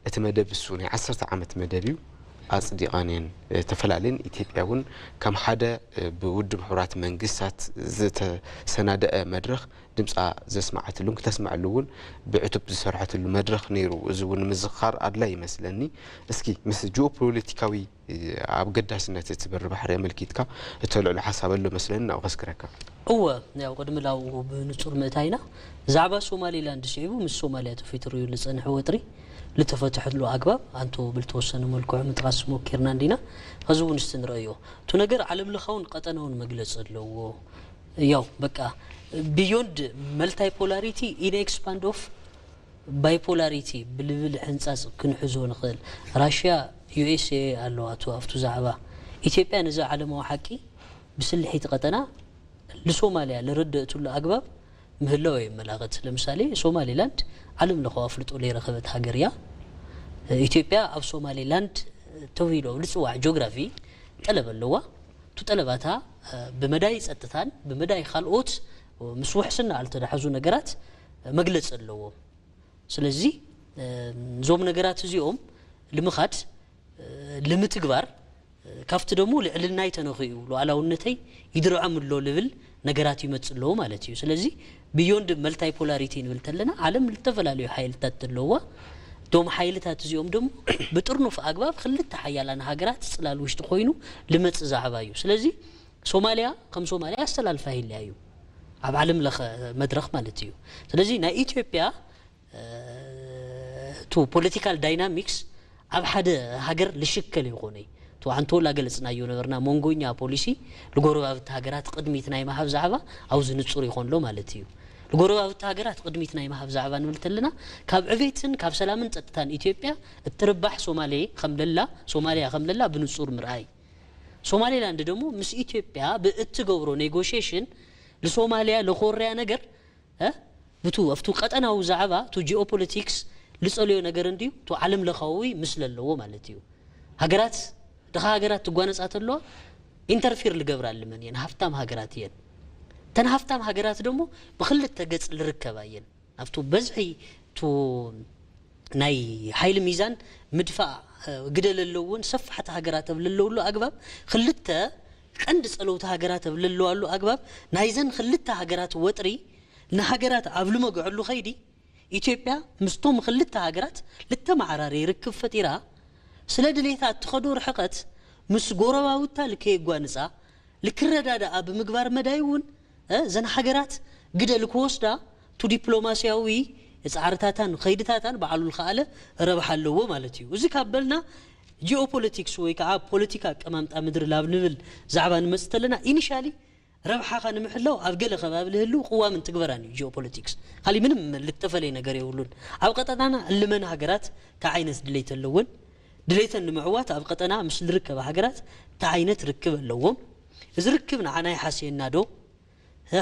እቲ መደብ እሱ ናይ ዓሰርተ ዓመት መደብ እዩ። ኣፅዲቐን እየን ተፈላለየን። ኢትዮጵያ እውን ከም ሓደ ብውድብ ሕቡራት መንግስታት ዝተሰናደአ መድረኽ ድምፃ ዘስማዓትሉን ክተስመዐሉ እውን ብዕቱብ ዝሰርሐትሉ መድረኽ ነይሩ። እዚ እውን ምዝኻር ኣድላይ ይመስለኒ። እስኪ ምስ ጂኦፖለቲካዊ ኣብ ገዳስነት እቲ በሪ ባሕሪ ኣመልኪትካ እተልዕሎ ሓሳብ ኣሎ መስለኒ፣ ናብኡ ከስክረካ። እወ፣ ያው ቅድሚ ናብኡ ብንጹር ምእታይና፣ ዛዕባ ሶማሌላንድ ስዒቡ ምስ ሶማልያ ተፈጢሩ ዝጸንሐ ወጥሪ ልተፈትሐሉ ኣግባብ ኣንቶ ብልተወሰነ መልክዑ ምጥቃስ ሞኪርና እንዲና። ኸዚ እውን እስቲ ንርእዮ። እቲ ነገር ዓለም ለኻውን ቀጠናውን መግለጺ ኣለዎ። ያው በቃ ቢዮንድ መልታይፖላሪቲ ኢን ኤክስፓንድ ኦፍ ባይፖላሪቲ ብልብል ሕንጻጽ ክንሕዞ ንኽእል። ራሽያ ዩ ኤስ ኤ ኣለዋ እቱ ኣብቱ ዛዕባ። ኢትዮጵያ ነዚ ዓለማዊ ሓቂ ብስልሒት ቀጠና ልሶማልያ ልረደእትሉ ኣግባብ ምህላው የመላኽት። ለምሳሌ ሶማሌላንድ ዓለም ለኻዊ ኣፍልጦ ለይረኸበት ሃገር እያ። ኢትዮጵያ ኣብ ሶማሌላንድ ተባሂሉ ኣብ ልጽዋዕ ጂኦግራፊ ጠለብ ኣለዋ። እቱ ጠለባታ ብመዳይ ጸጥታን ብመዳይ ካልኦት ምስ ውሕስና ኣልተዳሕዙ ነገራት መግለጺ ኣለዎም። ስለዚ እዞም ነገራት እዚኦም ልምኻድ ልምትግባር ካብቲ ደሞ ልዕልናይ ተነኺኡ ሉዓላውነተይ ይድርዖም ኣሎ ልብል ነገራት ይመጽእ ኣለዎ ማለት እዩ። ስለዚ ብዮንድ መልታይ ፖላሪቲ ንብል ተለና ዓለም ዝተፈላለዩ ሓይልታት ኣለዋ። እቶም ሓይልታት እዚኦም ደሞ ብጥርኑፍ ኣግባብ ክልተ ሓያላን ሃገራት ጽላል ውሽጢ ኮይኑ ልመጽእ ዛዕባ እዩ። ስለዚ ሶማልያ ከም ሶማልያ ኣስተላልፋ ይለያ እዩ ኣብ ዓለም ለኸ መድረኽ ማለት እዩ። ስለዚ ናይ ኢትዮጵያ ቱ ፖለቲካል ዳይናሚክስ ኣብ ሓደ ሃገር ልሽከል ይኾነ ቱ ኣንቶላ ገለጽናዮ ነበርና መንጎኛ ፖሊሲ ልጎረባብቲ ሃገራት ቅድሚት ናይ መሃብ ዛዕባ ኣብዚ ንጹር ይኾንሎ ማለት እዩ። ልጎረባብቲ ሃገራት ቅድሚት ናይ መሃብ ዛዕባ ንብል ተለና ካብ ዕቤትን ካብ ሰላምን ጸጥታን ኢትዮጵያ እትርባሕ ሶማሌ ከም ለላ ሶማሊያ ከም ለላ ብንጹር ምርኣይ። ሶማሌላንድ ደሞ ምስ ኢትዮጵያ ብእትገብሮ ኔጎሽሽን ልሶማሊያ ለኾርያ ነገር እ ብቱ ኣብቱ ቀጠናዊ ዛዕባ ቱ ጂኦፖለቲክስ ልጸልዮ ነገር እንድዩ ቱ ዓለም ለኻዊ ምስለ ኣለዎ ማለት እዩ። ሃገራት ድኻ ሃገራት ትጓነጻ ተለዋ ኢንተርፊር ልገብራሉ መን እየን? ሃፍታም ሃገራት እየን። እተን ሃፍታም ሃገራት ደሞ ብክልተ ገጽ ልርከባ እየን። ኣብቱ በዝሒ ቱ ናይ ሓይሊ ሚዛን ምድፋእ ግደ ለለውን ሰፋሕቲ ሃገራት ኣብ ለለውሉ ኣግባብ፣ ክልተ ቀንዲ ጸለውቲ ሃገራት ኣብ ለለዋሉ ኣግባብ፣ ናይዘን ክልተ ሃገራት ወጥሪ ንሃገራት ኣብ ልመግዐሉ ኸይዲ፣ ኢትዮጵያ ምስቶም ክልተ ሃገራት ልተመዓራረየ ርክብ ፈጢራ፣ ስለ ድሌታ እትኸዶ ርሕቀት ምስ ጎረባውታ ልከየጓንጻ ልክረዳዳኣ ብምግባር መዳይ እውን፣ እ፣ ዘን ሃገራት ግደ ልክወስዳ ቱ ዲፕሎማስያዊ ጻዕርታታን ኸይድታታን ባዕሉ ልኸኣለ ረብሓ ኣለዎ ማለት እዩ። እዚ ካብ በልና ጂኦፖለቲክስ ወይ ከዓ ፖለቲካ ኣቀማምጣ ምድሪ ላብ ንብል ዛዕባ ንመጽእ ተለና፣ ኢኒሻሊ ረብሓኻ ንምሕላው ኣብ ገለ ከባቢ ልህልው ቅዋምን ትግበራን እዩ ጂኦፖለቲክስ። ካሊእ ምንም ልተፈለየ ነገር የብሉን። ኣብ ቀጠናና እልመን ሃገራት እንታይ ዓይነት ድሌት ኣለወን? ድሌተን ንምዕዋት ኣብ ቀጠና ምስ ልርከባ ሃገራት እንታይ ዓይነት ርክብ ኣለዎም? እዚ ርክብ ንዓና ይሓስየና ዶ?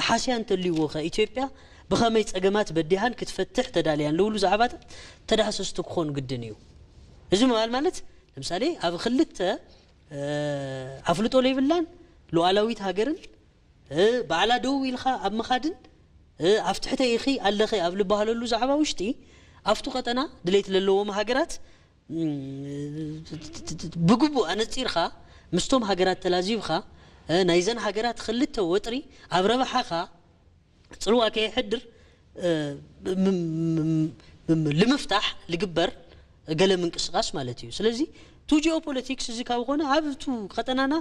ሓስያ እንተልይዎ ኸ ኢትዮጵያ ብኸመይ ጸገማት በዲሃን ክትፈትሕ ተዳልያን ልብሉ ዛዕባታት ተዳህሰስቲ ክኾኑ ግድን እዩ። እዚ ምባል ማለት ለምሳሌ ኣብ ክልተ፣ እ፣ ኣፍልጦ ለይብላን ሉዓላዊት ሃገርን፣ እ፣ ባዕላ ደው ኢልካ ኣብ ምኻድን፣ እ፣ ኣብ ትሕተ ኢኺ ኣለኺ ኣብ ልበሃለሉ ዛዕባ ውሽጢ ኣብቱ ቀጠና ድሌት ለለዎም ሃገራት፣ እም፣ ብግቡእ ኣነጺርካ ምስቶም ሃገራት ተላዚብካ፣ እ፣ ናይዘን ሃገራት ክልተ ወጥሪ ኣብ ረብሓኻ ጽልዋ ከየሕድር፣ እ፣ ም-፣ ም-፣ ም-፣ ልምፍታሕ ልግበር ገለ ምንቅስቃስ ማለት እዩ። ስለዚ ቱ ጂኦፖለቲክስ እዚ ካብ ኾነ ኣብቱ ቀጠናና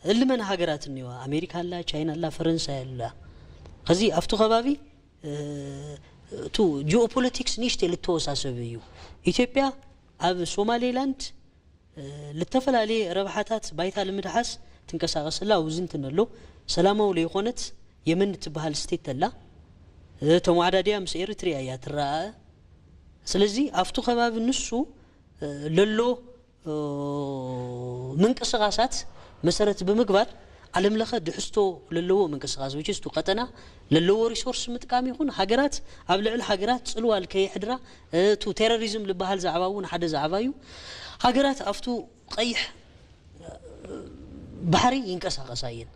እልመን ሃገራት እኒዋ፣ ኣሜሪካ ኣላ፣ ቻይና ኣላ፣ ፈረንሳይ ኣላ። ከዚ ኣብቱ ከባቢ፣ እ፣ ቱ ጂኦፖለቲክስ ንእሽተይ ልተወሳሰብ እዩ። ኢትዮጵያ ኣብ ሶማሌላንድ፣ እ፣ ልተፈላለየ ረብሓታት ባይታ ልምድሓስ ትንቀሳቐሰላ ውዝንትን ኣሎ። ሰላማዊ ለይኾነት የመን እትበሃል ስቴት ተላ፣ እ፣ ተመዓዳድያ ምስ ኤሪትሪያ እያ ትረኣእ። ስለዚ ኣብቱ ከባቢ ንሱ፣ እ፣ ለሎ፣ እ፣ ምንቅስቃሳት መሰረት ብምግባር ዓለም ለኸ ድሕስቶ ለለዎ ምንቅስቃስ፣ which is ቱ ቀጠና ለለዎ ሪሶርስ ምጥቃም ይኹን ሃገራት ኣብ ልዕሊ ሃገራት ጽልዋ ልከየሕድራ፣ እ፣ ቱ ቴሮሪዝም ልበሃል ዛዕባ እውን ሓደ ዛዕባ እዩ። ሃገራት ኣብቱ ቀይሕ ባሕሪ ይንቀሳቐሳ እየን።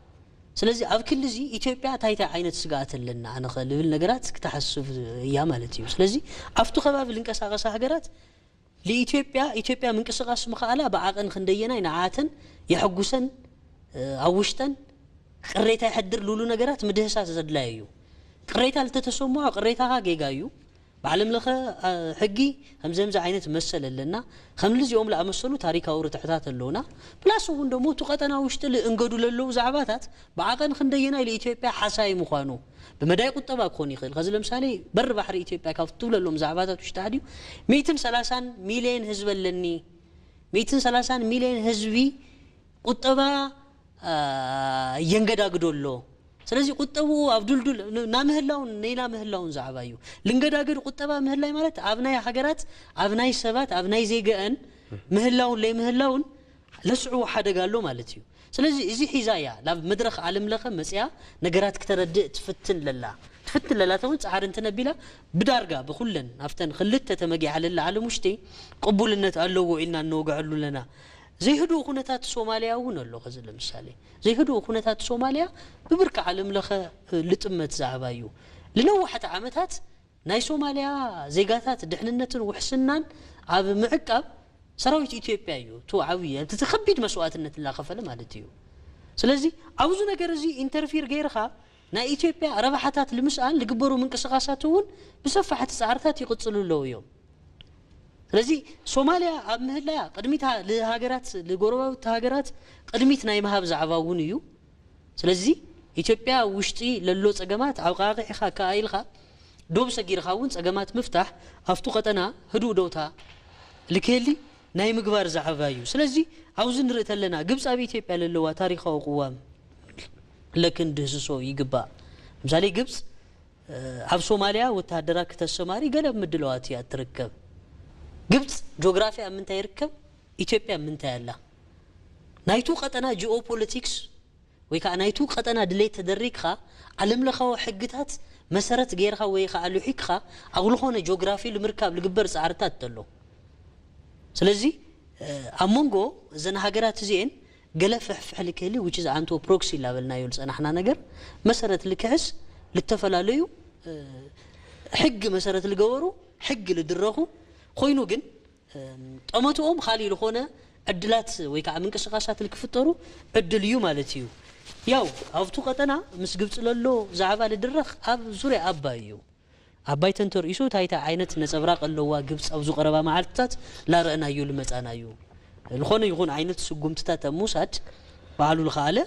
ስለዚ ኣብ ክሊ እዚ ኢትዮጵያ እንታይ እንታይ ዓይነት ስግኣት ኣለና ኣነ ኸ ልብል ነገራት ክትሓስብ እያ ማለት እዩ። ስለዚ ኣብቱ ከባቢ ልንቀሳቐሳ ሃገራት ልኢትዮጵያ፣ ኢትዮጵያ ምንቅስቃስ ምኽኣላ ብዓቐን ክንደየናይ ንዓተን የሐጉሰን፣ እ፣ ኣብ ውሽጠን ቅሬታ የሕድር ልብሉ ነገራት ምድህሳስ ዘድላዩ እዩ። ቅሬታ ልተተሰምዖ ቅሬታኻ ጌጋ እዩ። ብዓለም ለኸ፣ እ፣ ሕጊ ከምዚ ከምዚ ዓይነት መሰል ኣለና። ከም ልዚኦም ለኣመሰሉ ታሪካዊ ርትዕታት ኣለውና። ፕላስ እውን ደሞ እቲ ቀጠና ውሽጢ ልእንገዱ ለለዉ ዛዕባታት ብዓቐን ክንደየናይ ልኢትዮጵያ ሓሳይ ምዃኑ ብመዳይ ቁጠባ ክኾን ይኽእል። ከዚ ለምሳሌ በሪ ባሕሪ ኢትዮጵያ ካብ ትብለሎም ዛዕባታት ውሽጢ ሓደ እዩ። ሚእትን ሰላሳን ሚልዮን ህዝቢ ኣለኒ። ሚእትን ሰላሳን ሚልዮን ህዝቢ ቁጠባ፣ አ፣ የንገዳግዶ ኣሎ። ስለዚ ቁጠብኡ ኣብ ዱልዱል ን-፣ ናምህላውን ነይና ምህላውን ዛዕባ እዩ። ልንገዳግድ ቁጠባ ምህላይ ማለት ኣብ ናይ ሃገራት፣ ኣብ ናይ ሰባት፣ ኣብ ናይ ዜገአን ምህላውን ለይምህላውን ለስዕዎ ሓደጋ ኣሎ ማለት እዩ። ስለዚ እዚ ሒዛ እያ ናብ መድረኽ ዓለም ለኸ መጽያ ነገራት ክተረድእ ትፍትን ለላ። ትፍትን ለላ ተውን ጻዕሪ እንትነቢላ ብዳርጋ ብኩለን ኣብተን ክልተ ተመጊዓ ለላ ዓለም ውሽጢ ቅቡልነት ኣለዎ ኢልና እንወግዐሉ ኣለና። ዘይህዱእ ኩነታት ሶማልያ እውን ኣሎ። ከዚ ለምሳሌ ዘይህዱእ ኩነታት ሶማልያ ብብርኪ ዓለም ለኸ ልጥመት ዛዕባ እዩ። ልነዋሕቲ ዓመታት ናይ ሶማልያ ዜጋታት ድሕንነትን ውሕስናን ኣብ ምዕቃብ ሰራዊት ኢትዮጵያ እዩ። እቲ ዓብዪ፣ እቲ ከቢድ መስዋእትነት እናኸፈለ ማለት እዩ። ስለዚ ኣብዚ ነገር እዚ ኢንተርፊር ገይርኻ ናይ ኢትዮጵያ ረብሓታት ልምስኣን ልግበሩ ምንቅስቃሳት እውን ብሰፋሕቲ ጻዕርታት ይቕጽሉ ኣለዉ እዮም። ስለዚ ሶማልያ ኣብ ምህላያ ቅድሚት ሃ-፣ ልሃገራት፣ ልጎረባብቲ ሃገራት ቅድሚት ናይ ምሃብ ዛዕባ እውን እዩ። ስለዚ ኢትዮጵያ ውሽጢ ለሎ ጸገማት ዓውቃቂዕኻ ከኣ ኢልካ ዶብ ሰጊርካ እውን ጸገማት ምፍታሕ ኣብቱ ቀጠና ህዱእ ደውታ ልክየሊ ናይ ምግባር ዛዕባ እዩ። ስለዚ ኣብዚ ንርኢ ተለና ግብጺ ኣብ ኢትዮጵያ ለለዋ ታሪኻዊ ቅዋም ለክንድህስሶ ይግባእ። ለምሳሌ ግብጺ፣ እ፣ ኣብ ሶማልያ ወተሃደራ ክተሰማሪ ገለ ምድለዋት እያ እትርከብ። ግብጺ ጆግራፊ ኣብ ምንታይ ይርከብ? ኢትዮጵያ ኣብ ምንታይ ኣላ? ናይቱ ቀጠና ጂኦፖለቲክስ ወይ ከዓ ናይቱ ቀጠና ድሌት ተደሪግካ ዓለም ለኻዊ ሕግታት መሰረት ገይርካ ወይ ከዓ ልሒግካ ኣብ ዝኾነ ጆግራፊ ንምርካብ ልግበር ጻዕርታት ኣሎ። ስለዚ፣ እ፣ ኣብ መንጎ እዘን ሃገራት እዚኤን ገለ ፍሕፍሕ ልክህሊ which is ኣንቶ ፕሮክሲ ላበልናዮ ዝጸናሕና ነገር መሰረት ልክሕስ ልተፈላለዩ ሕግ መሰረት ልገበሩ ሕግ ልድረኹ ኮይኑ ግን ጠመትኦም ካሊእ ዝኾነ ዕድላት ወይ ከዓ ምንቅስቃሳት ልክፍጠሩ ዕድል እዩ ማለት እዩ። ያው ኣብቱ ቀጠና ምስ ግብፂ ለሎ ዛዕባ ልድረኽ ኣብ ዙርያ ኣባይ እዩ። ኣባይ ተንተርኢሱ ታይታ ዓይነት ነፀብራቅ ኣለዋ ግብፂ ኣብዚ ቀረባ መዓልትታት ላረእናዩ ልመፃናዩ ዝኾነ ይኹን ዓይነት ስጉምትታት ኣብ ምውሳድ ባዕሉ ልኸኣለ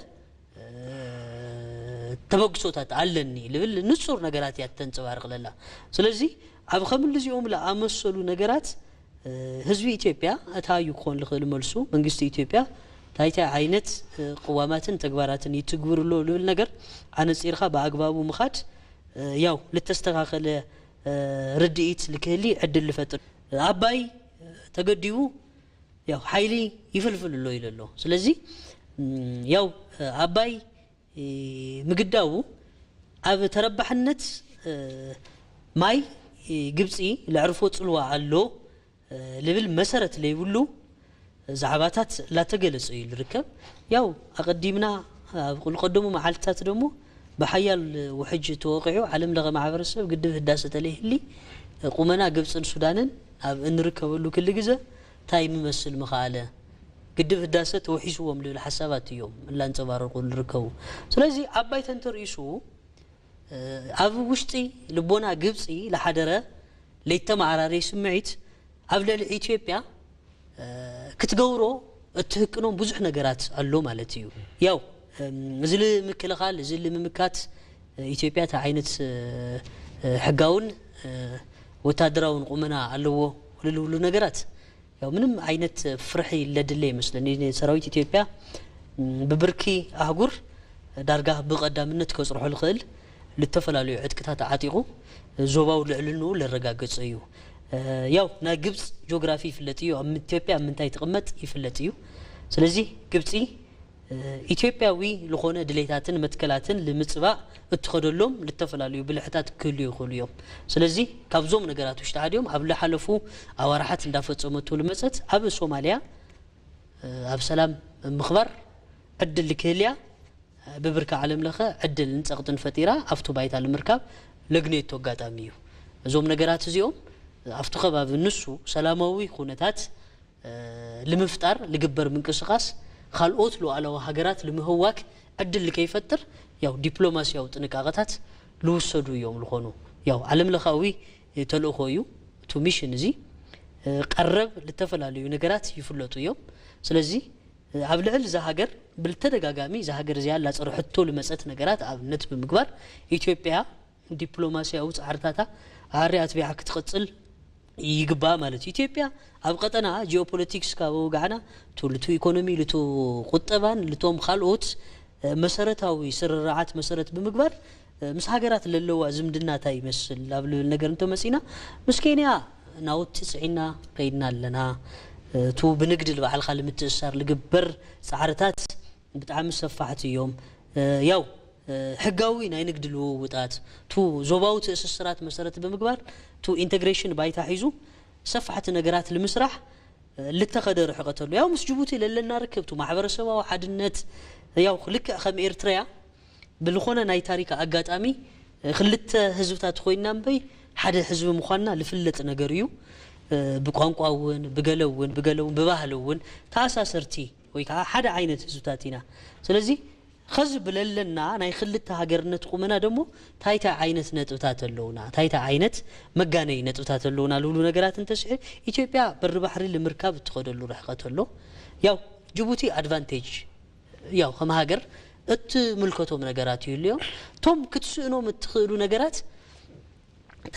ተበግሶታት ኣለኒ ልብል ንፁር ነገራት እያ ተንፀባርቕ ለላ። ስለዚ ኣብ ከምልዚኦም ለኣመሰሉ ነገራት ህዝቢ ኢትዮጵያ እታ እዩ ክኾን ልኽእል መልሱ መንግስቲ ኢትዮጵያ ታይታይ ዓይነት ቅዋማትን ተግባራትን ይትግብር ኣሎ ልብል ነገር ኣነፂርካ ብኣግባቡ ምኻድ ያው ልተስተካከለ ርድኢት ልክህሊ ዕድል ልፈጥር ኣባይ ተገዲቡ ያው ሓይሊ ይፍልፍል ኣሎ ኢለ ኣሎ። ስለዚ ያው ኣባይ ምግዳቡ ኣብ ተረባሕነት ማይ ግብፂ ለዕርፎ ፅልዋ ኣሎ ልብል መሰረት ለይብሉ ዛዕባታት ላተገለጸ እዩ ልርከብ። ያው ኣቐዲምና ኣብ ልቀደሙ መዓልትታት ደሞ ብሓያል ውሕጅ ተወቂዑ ዓለም ለኸ ማሕበረሰብ ግድብ ህዳሰ ተለይህሊ ቁመና ግብፅን ሱዳንን ኣብ እንርከበሉ ክሊ ግዘ እንታይ ምመስል ምኸኣለ ግድብ ህዳሰ ተወሒስዎም ልብል ሓሳባት እዮም እላንፀባረቁ ልርከቡ። ስለዚ ኣባይ ተንተርኢሱ ኣብ ውሽጢ ልቦና ግብፂ ለሓደረ ለይተመዓራረይ ስምዒት ኣብ ልዕሊ ኢትዮጵያ ክትገብሮ እትህቅኖም ብዙሕ ነገራት ኣሎ ማለት እዩ። ያው እዚ ንምክልኻል እዚ ንምምካት ኢትዮጵያ እቲ ዓይነት ሕጋውን ወታደራውን ቁመና ኣለዎ ልልብሉ ነገራት ያው ምንም ዓይነት ፍርሒ ለድለ ይመስለኒ። ሰራዊት ኢትዮጵያ ብብርኪ ኣህጉር ዳርጋ ብቐዳምነት ከፅርሖ ልኽእል ልተፈላለዩ ዕጥቅታት ዓጢቑ ዞባዊ ልዕልንኡ ለረጋገፀ እዩ። ያው ናይ ግብፅ ጂኦግራፊ ይፍለጥ እዩ። ኣብ ኢትዮጵያ ኣብ ምንታይ ትቕመጥ ይፍለጥ እዩ። ስለዚ ግብፂ ኢትዮጵያዊ ልኾነ ድሌታትን መትከላትን ልምፅባእ እትኸደሎም ልተፈላለዩ ብልሕታት ክህልዩ ይኽእሉ እዮም። ስለዚ ካብዞም ነገራት ውሽጢ ሓዲኦም ኣብ ልሓለፉ ኣዋርሓት እንዳፈፀመቶ ልመፀት ኣብ ሶማልያ ኣብ ሰላም ምኽባር ዕድል ልክህልያ ብብርካ ዓለም ለኸ ዕድልን ፀቕጥን ፈጢራ ኣብቱ ባይታ ልምርካብ ለግነየቶ ኣጋጣሚ እዩ። እዞም ነገራት እዚኦም ኣብቱ ከባቢ ንሱ ሰላማዊ ኩነታት ልምፍጣር ልግበር ምንቅስቃስ ካልኦት ሉዓላዊ ሃገራት ልምህዋክ ዕድል ልከይፈጥር ያው ዲፕሎማሲያዊ ጥንቃቐታት ልውሰዱ እዮም ልኾኑ። ያው ዓለም ለኻዊ ተልእኾ እዩ። እቱ ሚሽን እዚ ቀረብ ልተፈላለዩ ነገራት ይፍለጡ እዮም። ስለዚ ኣብ ልዕል እዛ ሃገር ብልተደጋጋሚ እዛ ሃገር እዚኣ ላፀርሐቶ ልመፀት ነገራት ኣብነት ብምግባር ኢትዮጵያ ዲፕሎማሲያዊ ፃዕርታታ ኣሪ ኣትቢዓ ክትቐፅል ይግባእ ማለት እዩ። ኢትዮጵያ ኣብ ቀጠና ጂኦፖለቲክስ ካብ ወጋዕና ቱ ልቱ ኢኮኖሚ ልቱ ቁጠባን ልቶም ካልኦት መሰረታዊ ስርርዓት መሰረት ብምግባር ምስ ሃገራት ለለዋ ዝምድና እንታይ ይመስል ኣብ ልብል ነገር እንተመፂና ምስ ኬንያ ናውቲ ፅዒና ከይድና ኣለና። እቱ ብንግዲ ልባዕልካ ልምትእሳር ልግበር ፃዕርታት ብጣዕሚ ሰፋሕቲ እዮም። ያው ሕጋዊ ናይ ንግዲ ልውውጣት ቱ ዞባዊ ትእስስራት መሰረት ብምግባር ቱ ኢንተግሬሽን ባይታ ሒዙ ሰፋሕቲ ነገራት ልምስራሕ ልተኸደ ርሕቀት ኣሎ። ያው ምስ ጅቡቲ ለለና ርክብ ቱ ማሕበረሰባዊ ሓድነት ያው ልክዕ ከም ኤርትራያ ብልኾነ ናይ ታሪክ ኣጋጣሚ ክልተ ህዝብታት ኮይና እምበይ ሓደ ህዝቢ ምዃንና ልፍለጥ ነገር እዩ። ብቋንቋ እውን ብገለ እውን ብገለ እውን ብባህሊ እውን ተኣሳሰርቲ ወይ ከዓ ሓደ ዓይነት ህዝብታት ኢና። ስለዚ ኸዚ ብለለና ናይ ክልተ ሃገርነት ቁመና ደሞ ታይታይ ዓይነት ነጥብታት ኣለውና ታይታይ ዓይነት መጋነይ ነጥብታት ኣለውና ልብሉ ነገራት እንተስሒ ኢትዮጵያ በሪ ባሕሪ ልምርካብ እትኸደሉ ርሕቀት ኣሎ። ያው ጅቡቲ ኣድቫንቴጅ ያው ከም ሃገር እትምልከቶም ነገራት ይህልዮም። እቶም ክትስእኖም እትኽእሉ ነገራት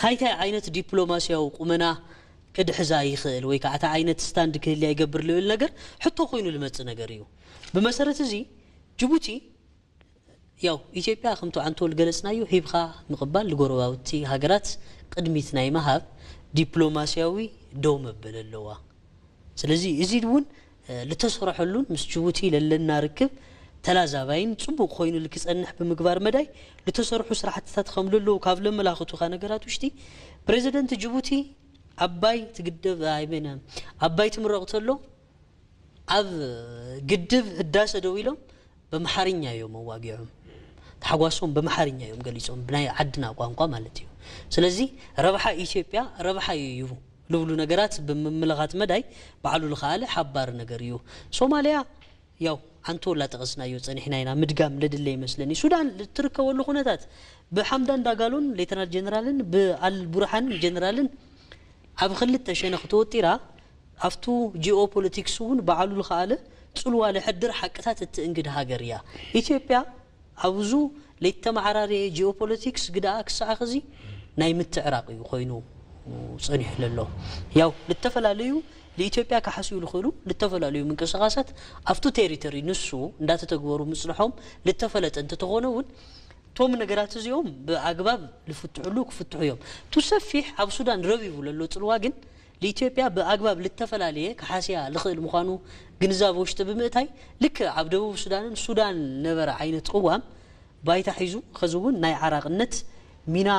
ታይታይ ዓይነት ዲፕሎማሲያዊ ቁመና ክድሕዛ ይኽእል ወይ ከዓ እታ ዓይነት ስታንድ ክህልያ ይገብር ልብል ነገር ሕቶ ኮይኑ ልመፅእ ነገር እዩ። ብመሰረት እዚ ጅቡቲ ያው ኢትዮጵያ ከምቲ ኣንቶ ልገለፅናዮ ሂብካ ምቕባል ልጎረባብቲ ሃገራት ቅድሚት ናይ ምሃብ ዲፕሎማሲያዊ ደው መበል ኣለዋ። ስለዚ እዚ እውን ልተሰርሐሉን ምስ ጅቡቲ ለለና ርክብ ተላዛባይን ፅቡቕ ኮይኑ ልክፀንሕ ብምግባር መዳይ ልተሰርሑ ስራሕትታት ከም ለለዉ ካብ ለመላኽቱካ ነገራት ውሽጢ ፕሬዚደንት ጅቡቲ ኣባይ ትግደብ ኣይበነ ኣባይ ትምረቕ ተሎ ኣብ ግድብ ህዳሰ ደው ኢሎም በምሓርኛ እዮም ኣዋጊዖም። ታሕጓሶም በምሓርኛ እዮም ገሊጾም፣ ብናይ ዓድና ቋንቋ ማለት እዩ። ስለዚ ረብሓ ኢትዮጵያ ረብሓ እዩ ልብሉ ነገራት ብምምልኻት መዳይ ባዕሉ ዝኸኣለ ሓባር ነገር እዩ። ሶማልያ ያው ኣንቶላ ጠቐስናዮ ጸኒሕና ኢና፣ ምድጋም ለድለ ይመስለኒ። ሱዳን ልትርከበሉ ኩነታት ብሓምዳን ዳጋሎን ሌተናል ጀነራልን ብኣል ቡርሃን ጀነራልን ኣብ ክልተ ሸነኽ ተወጢራ ኣብቱ ጂኦፖለቲክስ እውን ባዕሉ ዝኸኣለ ጽልዋ ለሕድር ሓቅታት እትእንግድ ሃገር እያ። ኢትዮጵያ ኣብዙ ለይተመዓራረየ ጂኦፖለቲክስ ግዳኣ ክሳዕ ኸዚ ናይ ምትዕራቕ እዩ ኮይኑ ጸኒሑ ለሎ። ያው ልተፈላለዩ ንኢትዮጵያ ክሓስዩ ዝኽእሉ ልተፈላለዩ ምንቅስቓሳት ኣብቱ ቴሪቶሪ ንሱ እንዳተተግበሩ ምጽንሖም ልተፈለጠ እንተተኾነ እውን እቶም ነገራት እዚኦም ብኣግባብ ልፍትሕሉ ክፍትሑ እዮም። ቱ ሰፊሕ ኣብ ሱዳን ረቢቡ ለሎ ጽልዋ ግን ንኢትዮጵያ ብኣግባብ ልተፈላለየ ክሓስያ ልኽእል ምዃኑ ግንዛበ ውሽጢ ብምእታይ ልክዕ ኣብ ደቡብ ሱዳንን ሱዳን ነበረ ዓይነት ቅዋም ባይታ ሒዙ ኸዚ እውን ናይ ዓራቕነት ሚና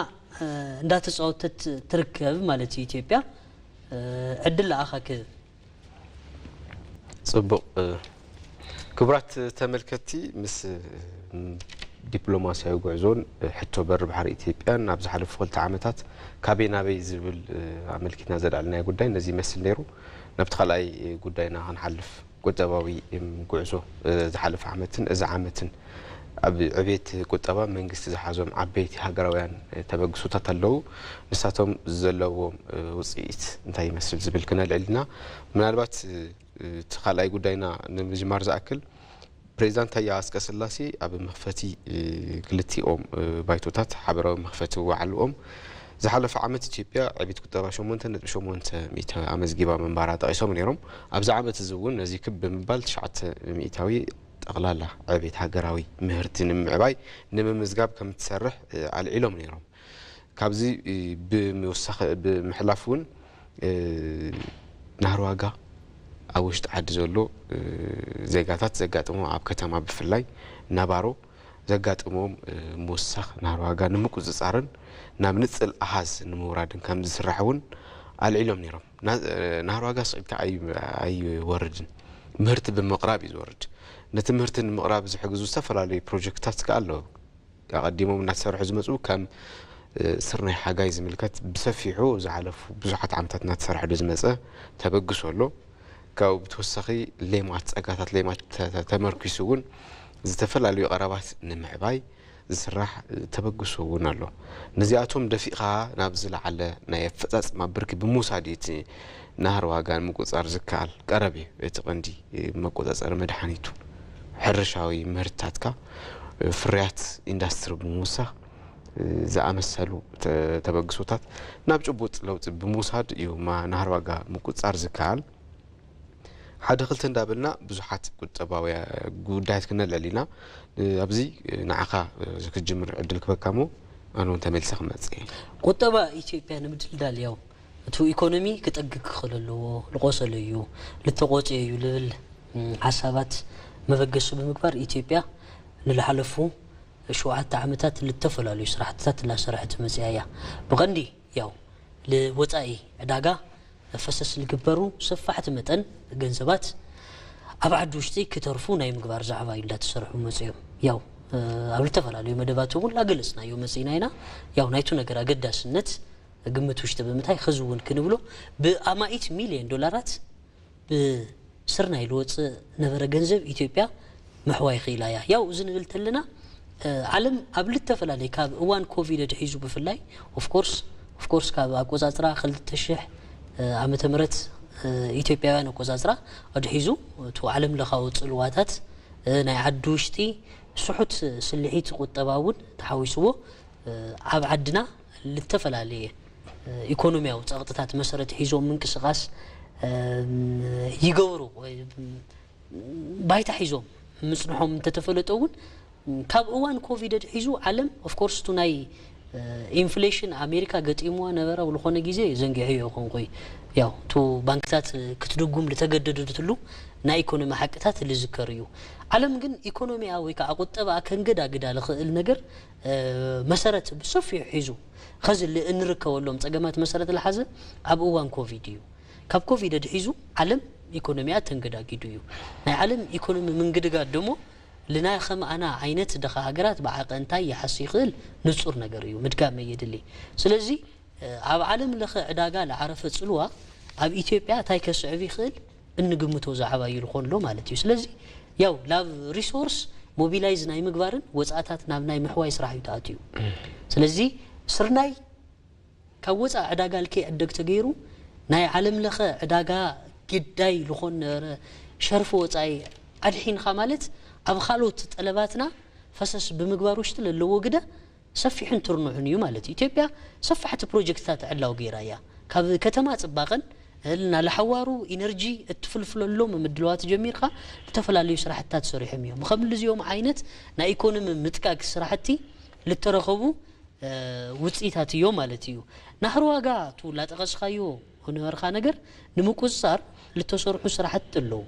እንዳተፃወተት ትርከብ ማለት እዩ ኢትዮጵያ። ዕድል ለኣኻ ክህብ። ጽቡቕ። ክቡራት ተመልከትቲ፣ ምስ ዲፕሎማስያዊ ጉዕዞን ሕቶ በሪ ባሕሪ ኢትዮጵያን ኣብ ዝሓለፉ ክልተ ዓመታት ካበይ ናበይ ዝብል ኣመልኪትና ዘልዓልናዮ ጉዳይ ነዚ ይመስል ነይሩ። ናብቲ ካልኣይ ጉዳይና ክንሓልፍ፣ ቁጠባዊ ጉዕዞ ዝሓለፈ ዓመትን እዚ ዓመትን ኣብ ዕቤት ቁጠባ መንግስቲ ዝሓዞም ዓበይቲ ሃገራውያን ተበግሶታት ኣለዉ። ንሳቶም ዘለዎም ውፅኢት እንታይ ይመስል ዝብል ክነልዕል ኢና። ምናልባት እቲ ካልኣይ ጉዳይና ንምጅማር ዝኣክል ፕሬዚዳንት ታየ ኣስቀስላሴ ኣብ መኽፈቲ ክልቲኦም ባይቶታት ሓበራዊ መኽፈቲ ዋዕልኦም ዝሓለፈ ዓመት ኢትዮጵያ ዕቤት ቁጠባ ሸሞንተ ነጥቢ ሸሞንተ ሚእታዊ ኣመዝጊባ ምንባራ ጠቒሶም ነይሮም። ኣብዚ ዓመት እዚ እውን ነዚ ክብ ብምባል ትሽዓተ ሚእታዊ ጠቕላላ ዕቤት ሃገራዊ ምህርቲ ንምዕባይ ንምምዝጋብ ከም ትሰርሕ ኣልዒሎም ነይሮም። ካብዚ ብምውሳኽ ብምሕላፍ እውን ናህሪ ዋጋ ኣብ ውሽጢ ዓዲ ዘሎ ዜጋታት ዘጋጥሞ ኣብ ከተማ ብፍላይ ነባሮ ዘጋጥሞም ምውሳኽ ናህሪ ዋጋ ንምቁፅፃርን ናብ ንፅል ኣሃዝ ንምውራድን ከም ዝስራሕ እውን ኣልዒሎም ነይሮም። ናህሪ ዋጋ ስቕ ኢልካ ኣይወርድን፣ ምህርቲ ብምቕራብ እዩ ዝወርድ። ነቲ ምህርቲ ንምቕራብ ዝሕግዙ ዝተፈላለዩ ፕሮጀክትታት ከ ኣለዉ። ኣቐዲሞም እናተሰርሑ ዝመፁ ከም ስርናይ ሓጋይ ዝምልከት ብሰፊሑ ዝሓለፉ ብዙሓት ዓመታት እናተሰርሐሉ ዝመፀ ተበግሶ ኣሎ። ካብኡ ብተወሳኺ ሌማት፣ ፀጋታት ሌማት ተመርኪሱ እውን ዝተፈላለዩ ቀረባት ንምዕባይ ዝስራሕ ተበግሶ እውን ኣሎ። ነዚኣቶም ደፊእኻ ናብ ዝለዓለ ናይ ኣፈፃፅማ ብርኪ ብምውሳድ እዩ እቲ ናህሪ ዋጋ ንምቁፅፃር ዝከኣል። ቀረብ እዩ እቲ ቀንዲ መቆፃፀሪ መድሓኒቱ። ሕርሻዊ ምህርትታትካ፣ ፍርያት ኢንዳስትሪ ብምውሳኽ ዝኣመሰሉ ተበግሶታት ናብ ጭቡጥ ለውጢ ብምውሳድ እዩ ናህሪ ዋጋ ምቁፅፃር ዝከኣል። ሓደ ክልተ እንዳበልና ብዙሓት ቁጠባዊ ጉዳያት ክነልዕል ኢና። ኣብዚ ንዓኻ ክትጅምር ዕድል ክበካ እሞ ኣነ እውን ተመሊሰ ክመፅእ እየ። ቁጠባ ኢትዮጵያ ንምድልዳል ያው እቲ ኢኮኖሚ ክጠግግ ክኽእል ኣለዎ። ልቆሰለ እዩ፣ ልተቆፅየ እዩ ልብል ሓሳባት መበገሲ ብምግባር ኢትዮጵያ ንልሓለፉ ሸውዓተ ዓመታት ልተፈላለዩ ስራሕትታት እናሰርሐት መፅያ እያ። ብቐንዲ ያው ልወፃኢ ዕዳጋ ፈሰስ ልግበሩ ሰፋሕቲ መጠን ገንዘባት ኣብ ዓዲ ውሽጢ ክተርፉ ናይ ምግባር ዛዕባ እዩ እንዳተሰርሑ መፅዮም። ያው ኣብ ልተፈላለዩ መደባት እውን ላገለፅናዮ መፅእና ኢና። ያው ናይቱ ነገር ኣገዳስነት ግምት ውሽጢ ብምታይ ኸዚ እውን ክንብሎ ብኣማኢት ሚልዮን ዶላራት ብስርናይ ልወፅእ ነበረ ገንዘብ ኢትዮጵያ ምሕዋይ ኽኢላ እያ። ያው እዚ ንብል ተለና ዓለም ኣብ ልተፈላለየ ካብ እዋን ኮቪድ ኣድሒዙ ብፍላይ ኦፍኮርስ ኦፍኮርስ ካብ ኣቆፃፅራ ክልተ ሽሕ ዓመተ ምህረት ኢትዮጵያውያን ኣቆፃፅራ ኣድሒዙ እቲ ዓለም ለኻዊ ፅልዋታት ናይ ዓዲ ውሽጢ ስሑት ስልሒት ቁጠባ እውን ተሓዊስዎ ኣብ ዓድና ልተፈላለየ ኢኮኖሚያዊ ፀቕጥታት መሰረት ሒዞም ምንቅስቓስ ይገብሩ ባይታ ሒዞም ምፅንሖም እንተተፈለጠ እውን ካብ እዋን ኮቪድ ኣድሒዙ ዓለም ኦፍኮርስ ቱ ናይ ኢንፍሌሽን ኣሜሪካ ገጢምዋ ነበረ ኣብ ዝኾነ ግዜ ዘንጊዐዮ ይኾንኩይ ያው ቱ ባንክታት ክትድጉም ልተገደደትሉ ናይ ኢኮኖሚ ሓቅታት ልዝከር እዩ። ዓለም ግን ኢኮኖሚያ ወይ ከዓ ቁጠባ ከንገዳግዳ ልኽእል ነገር መሰረት ብሰፊሑ ሒዙ ኸዚ እንርከበሎም ፀገማት መሰረት ልሓዘ ኣብ እዋን ኮቪድ እዩ። ካብ ኮቪድ ኣድሒዙ ዓለም ኢኮኖሚያ ተንገዳጊዱ እዩ። ናይ ዓለም ኢኮኖሚ ምንግድጋድ ደሞ ልናይ ከም ኣና ዓይነት ደኻ ሃገራት ብዓቐ እንታይ ይሓስ ይኽእል ንጹር ነገር እዩ፣ ምድጋም የድሊ። ስለዚ ኣብ ዓለም ለኸ ዕዳጋ ለዓረፈ ጽልዋ ኣብ ኢትዮጵያ እንታይ ከስዕብ ይኽእል እንግምቶ ዛዕባ እዩ ልኾን ኣሎ ማለት እዩ። ስለዚ ያው ላብ ሪሶርስ ሞቢላይዝ ናይ ምግባርን ወጻእታት ናብ ናይ ምሕዋይ ስራሕ እዩ ተኣትዩ። ስለዚ ስርናይ ካብ ወጻእ ዕዳጋ ልከይ ዕደግ ተገይሩ ናይ ዓለም ለኸ ዕዳጋ ግዳይ ልኾን ነበረ ሸርፊ ወጻኢ ኣድሒንኻ ማለት ኣብ ካልኦት ጠለባትና ፈሰስ ብምግባር ውሽጢ ለለዎ ግደ ሰፊሕን ትርኑዕን እዩ ማለት እዩ። ኢትዮጵያ ሰፋሕቲ ፕሮጀክትታት ዕላው ገይራ እያ። ካብ ከተማ ጽባቐን ልና ለሓዋሩ ኢነርጂ እትፍልፍለሎም ምድለዋት ጀሚርካ ዝተፈላለዩ ስራሕትታት ሰሪሖም እዮም። ከም ልዚኦም ዓይነት ናይ ኢኮኖሚ ምጥቃግ ስራሕቲ ልተረኸቡ ውፅኢታት እዮም ማለት እዩ። ናህሪ ዋጋ ቱ ላጠቐስካዮ ነበርካ ነገር ንምቁፅፃር ልተሰርሑ ስራሕቲ ኣለዉ።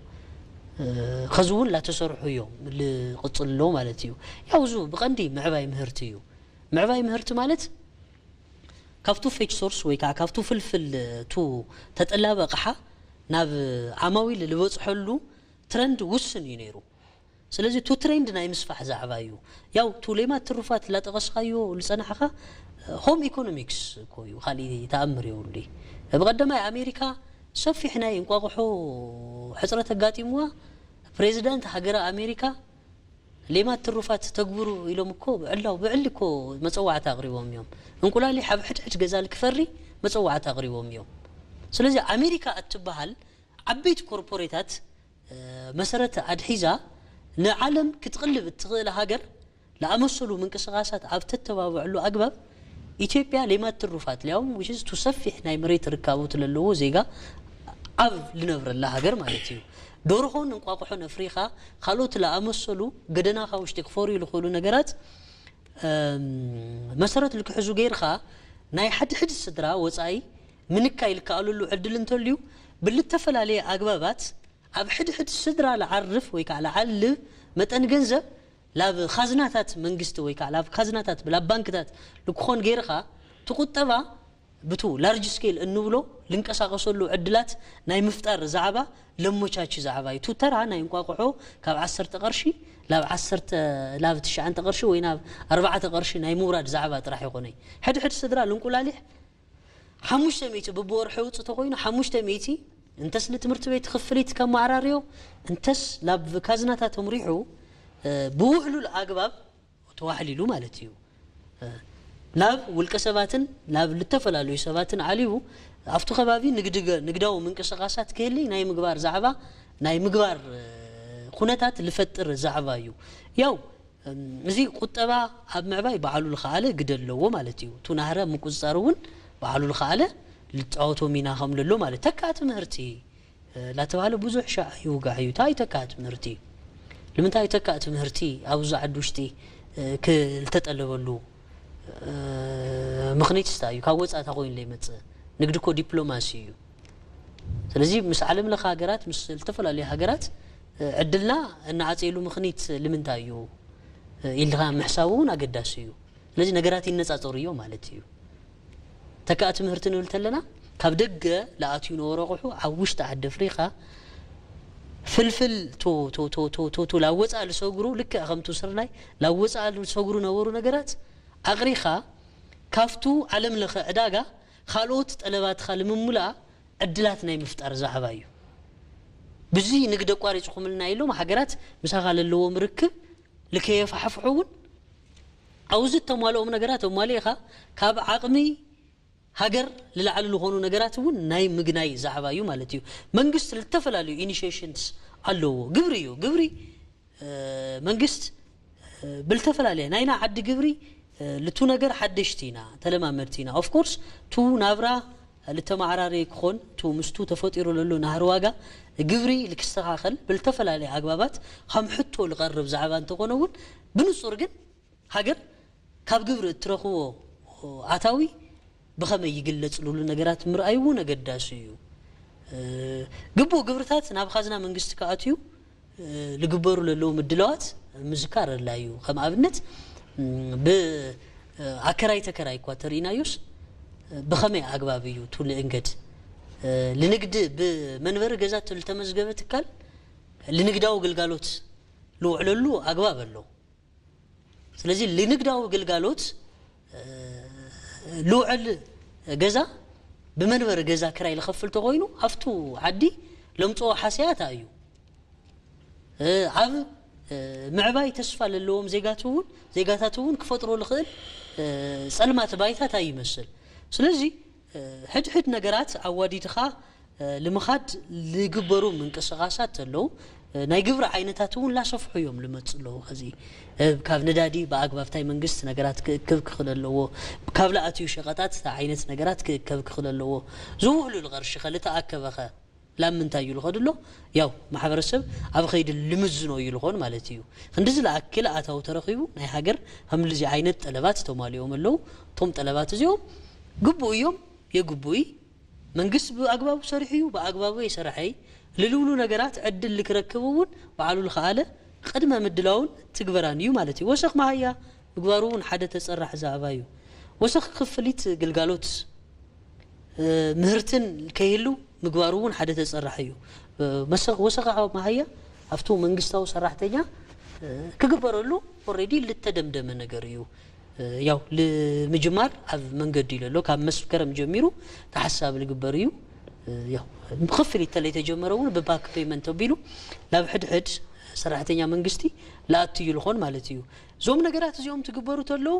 ከዚ እውን ላተሰርሑ እዮም ልቕፅል ኣለዉ ማለት እዩ። ያው ዙ ብቐንዲ ምዕባይ ምህርቲ እዩ። ምዕባይ ምህርቲ ማለት ካብቱ ፌች ሶርስ ወይ ከዓ ካብቱ ፍልፍል ቱ ተጠላቢ ኣቕሓ ናብ ዓማዊል ልበፅሐሉ ትረንድ ውስን እዩ ነይሩ። ስለዚ ቱ ትሬንድ ናይ ምስፋሕ ዛዕባ እዩ። ያው ቱ ሌማት ትሩፋት ላጠቐስካዮ ልፀናሕኻ ሆም ኢኮኖሚክስ እኮ እዩ፣ ካሊእ ተኣምር የብሉ። ብቐደማይ ኣሜሪካ ሰፊሕ ናይ እንቋቑሖ ሕፅረት ኣጋጢምዋ ፕሬዚዳንት ሃገረ ኣሜሪካ ሌማት ትሩፋት ተግብሩ ኢሎም እኮ ብዕላው ብዕሊ እኮ መፀዋዕታ ኣቕሪቦም እዮም። እንቁላሊሕ ኣብ ሕድሕድ ገዛ ልክፈሪ መፀዋዕታ ኣቕሪቦም እዮም። ስለዚ ኣሜሪካ እትበሃል ዓበይቲ ኮርፖሬታት መሰረት ኣድሒዛ ንዓለም ክትቕልብ እትኽእል ሃገር ለኣመሰሉ ምንቅስቃሳት ኣብ ተተባብዐሉ ኣግባብ ኢትዮጵያ ሌማት ትሩፋት ሊያውም ውሽዝ ቱ ሰፊሕ ናይ መሬት ርካቦት ለለዎ ዜጋ ኣብ ልነብረላ ሃገር ማለት እዩ። ዶርሆን እንቋቑሖን ኣፍሪኻ ካልኦት ለኣመሰሉ ገደናኻ ውሽጢ ክፈርዩ ልኽእሉ ነገራት መሰረት ልክሕዙ ገይርካ ናይ ሓድሕድ ስድራ ወፃኢ ምንካይ ልከኣለሉ ዕድል እንተልዩ ብልተፈላለየ ኣግባባት ኣብ ሕድሕድ ስድራ ለዓርፍ ወይ ከዓ ለዓልብ መጠን ገንዘብ ላብ ካዝናታት መንግስቲ ወይ ከዓ ላብ ካዝናታት ላብ ባንክታት ልክኾን ገይርካ ትቁጠባ ብቱ ላርጅ ስኬል እንብሎ ልንቀሳቀሰሉ ዕድላት ናይ ምፍጣር ዛዕባ ለሞቻች ዛዕባ እዩ። ቱ ተራ ናይ እንቋቁሖ ካብ ዓሰርተ ቅርሺ ላብ ዓሰርተ ላብ ትሽዓንተ ቅርሺ ወይ ናብ ኣርባዕተ ቅርሺ ናይ ምውራድ ዛዕባ ጥራሕ ይኾነይ። ሕድሕድ ስድራ ልንቁላሊሕ ሓሙሽተ ሚእቲ ብብወርሒ ውፅእ ተኮይኑ ሓሙሽተ ሚእቲ እንተስ ንትምህርቲ ቤት ክፍሊት ከመዓራርዮ እንተስ ላብ ካዝናታት ተምሪሑ ብውሕሉል ኣግባብ ተዋሕሊሉ ማለት እዩ። ናብ ውልቀ ሰባትን ናብ ልተፈላለዩ ሰባትን ዓሊቡ ኣብቲ ከባቢ ንግዳዊ ምንቅስቃሳት ክህሊ ናይ ምግባር ዛዕባ ናይ ምግባር ኩነታት ልፈጥር ዛዕባ እዩ። ያው እዚ ቁጠባ ኣብ ምዕባይ ባዕሉ ልኸኣለ ግደ ኣለዎ ማለት እዩ። እቱ ናህረ ምቁፅፃር እውን ባዕሉ ልኸኣለ ልፃወቶ ሚና ከም ለሎ ማለት ተካእ ትምህርቲ ላተባህለ ብዙሕ ሻዕ ይውጋዕ እዩ። እንታይ ተካእ ትምህርቲ ንምንታይ ተካእ ትምህርቲ ኣብዚ ዓዲ ውሽጢ ክልተጠለበሉ ምኽንያት ስታ እዩ። ካብ ወፃእታ ኮይኑ ለይመፅእ ንግዲ እኮ ዲፕሎማሲ እዩ። ስለዚ ምስ ዓለም ለኸ ሃገራት ምስ ዝተፈላለዩ ሃገራት ዕድልና እናዓፀየሉ ምኽንያት ልምንታይ እዩ ኢልካ ምሕሳቡ እውን ኣገዳሲ እዩ። ስለዚ ነገራት ይነፃፀሩ እዮም ማለት እዩ። ተካእ ትምህርቲ ንብል ተለና ካብ ደገ ለኣትዩ ነበረ ኣቑሑ ኣብ ውሽጢ ዓዲ ኣፍሪኻ ፍልፍል ላወፃእ ልሰግሩ ልክዕ ከምቱ ስርናይ ላወፃእ ልሰግሩ ነበሩ ነገራት ኣቕሪኻ ካብቱ ዓለም ለኸ ዕዳጋ ካልኦት ጠለባትኻ ልምሙላኣ ዕድላት ናይ ምፍጣር ዛዕባ እዩ። ብዚ ንግዲ ኣቋሪፅኹምልና ኢሎም ሃገራት ምሳኻ ለለዎም ርክብ ልከየፋሕፍሑ እውን ኣብዚ እተማልኦም ነገራት ኣማሊእኻ ካብ ዓቕሚ ሃገር ልላዕሊ ዝኾኑ ነገራት እውን ናይ ምግናይ ዛዕባ እዩ ማለት እዩ። መንግስት ልተፈላለዩ ኢኒሽሽንስ ኣለዎ። ግብሪ እዩ። ግብሪ መንግስት ብልተፈላለየ ናይና ዓዲ ግብሪ ልቱ ነገር ሓደሽቲ ኢና ተለማመድቲ ኢና። ኦፍኮርስ ቱ ናብራ ልተማዓራረየ ክኾን ቱ ምስቱ ተፈጢሩ ለሎ ናህሪ ዋጋ ግብሪ ልክስተኻኸል ብልተፈላለየ ኣግባባት ከም ሕቶ ልቐርብ ዛዕባ እንተኾነ እውን ብንጹር ግን ሃገር ካብ ግብሪ እትረኽቦ ኣታዊ ብኸመይ ይግለጽ ልብሉ ነገራት ምርኣይ እውን ኣገዳሲ እዩ። ግቡእ ግብርታት ናብ ኻዝና መንግስቲ ክኣትዩ ልግበሩ ለለዉ ምድላዋት ምዝካር ኣድላዩ እዩ። ከም ኣብነት ብኣከራይ ተከራይ እኳ ተርኢናዮስ ብኸመይ ኣግባብ እዩ ቱ ልእንገድ ልንግዲ ብመንበሪ ገዛ ዝተመዝገበ ትካል ልንግዳዊ ግልጋሎት ልውዕለሉ ኣግባብ ኣሎ። ስለዚ ልንግዳዊ ግልጋሎት ልውዕል ገዛ ብመንበሪ ገዛ ክራይ ልኸፍል ተኮይኑ ኣብቱ ዓዲ ለምፅኦ ሓሰያት እዩ። ኣብ ምዕባይ ተስፋ ለለዎም ዜጋት እውን ዜጋታት እውን ክፈጥሮ ልኽእል ጸልማት ባይታት ኣይመስል። ስለዚ ሕድሕድ ነገራት ኣዋዲድኻ ልምኻድ ልግበሩ ምንቅስቓሳት ኣለዉ። ናይ ግብሪ ዓይነታት እውን ላሰፍሑ እዮም ልመፁ ኣለዉ። ከዚ ካብ ነዳዲ ብኣግባብታይ መንግስት ነገራት ክእከብ ክኽእል ኣለዎ። ካብ ለኣትዩ ሸቐጣት ዓይነት ነገራት ክእከብ ክኽእል ኣለዎ። ዝውህሉ ልቐርሺ ከልተኣከበኸ ላብ ምንታይ እዩ ልኸድ ኣሎ? ያው ማሕበረሰብ ኣብ ኸይዲ ልምዝኖ እዩ ልኾን ማለት እዩ። ክንዲ ዝለኣክል ኣታዊ ተረኺቡ ናይ ሃገር ከምልዚ ዓይነት ጠለባት ተማሊኦም ኣለዉ። እቶም ጠለባት እዚኦም ግቡእ እዮም፣ የግቡእ እዩ። መንግስት ብኣግባቡ ሰሪሑ እዩ፣ ብኣግባቡ የሰራሐይ ልልውሉ ነገራት ዕድል ልክረክብ እውን ባዕሉ ልኸኣለ ቅድመ ምድላውን ትግበራን እዩ ማለት እዩ። ወሰኽ መሃያ ምግባሩ እውን ሓደ ተፀራሕ ዛዕባ እዩ። ወሰኽ ክፍሊት ግልጋሎት ምህርትን ከይህሉ ምግባሩ እውን ሓደ ተፀራሕ እዩ። መሰኽ ወሰኻ መሃያ ኣብቱ መንግስታዊ ሰራሕተኛ ክግበረሉ ኦሬዲ ልተደምደመ ነገር እዩ። ያው ልምጅማር ኣብ መንገዲ እዩ ለሎ። ካብ መስከረም ጀሚሩ ተሓሳብ ልግበር እዩ። ያው ክፍል ይተለይ ተጀመረ እውን ብባክ ፔመንት ተቢሉ ናብ ሕድሕድ ሰራሕተኛ መንግስቲ ለኣቱ እዩ ልኾን ማለት እዩ። እዞም ነገራት እዚኦም ትግበሩ ተለዉ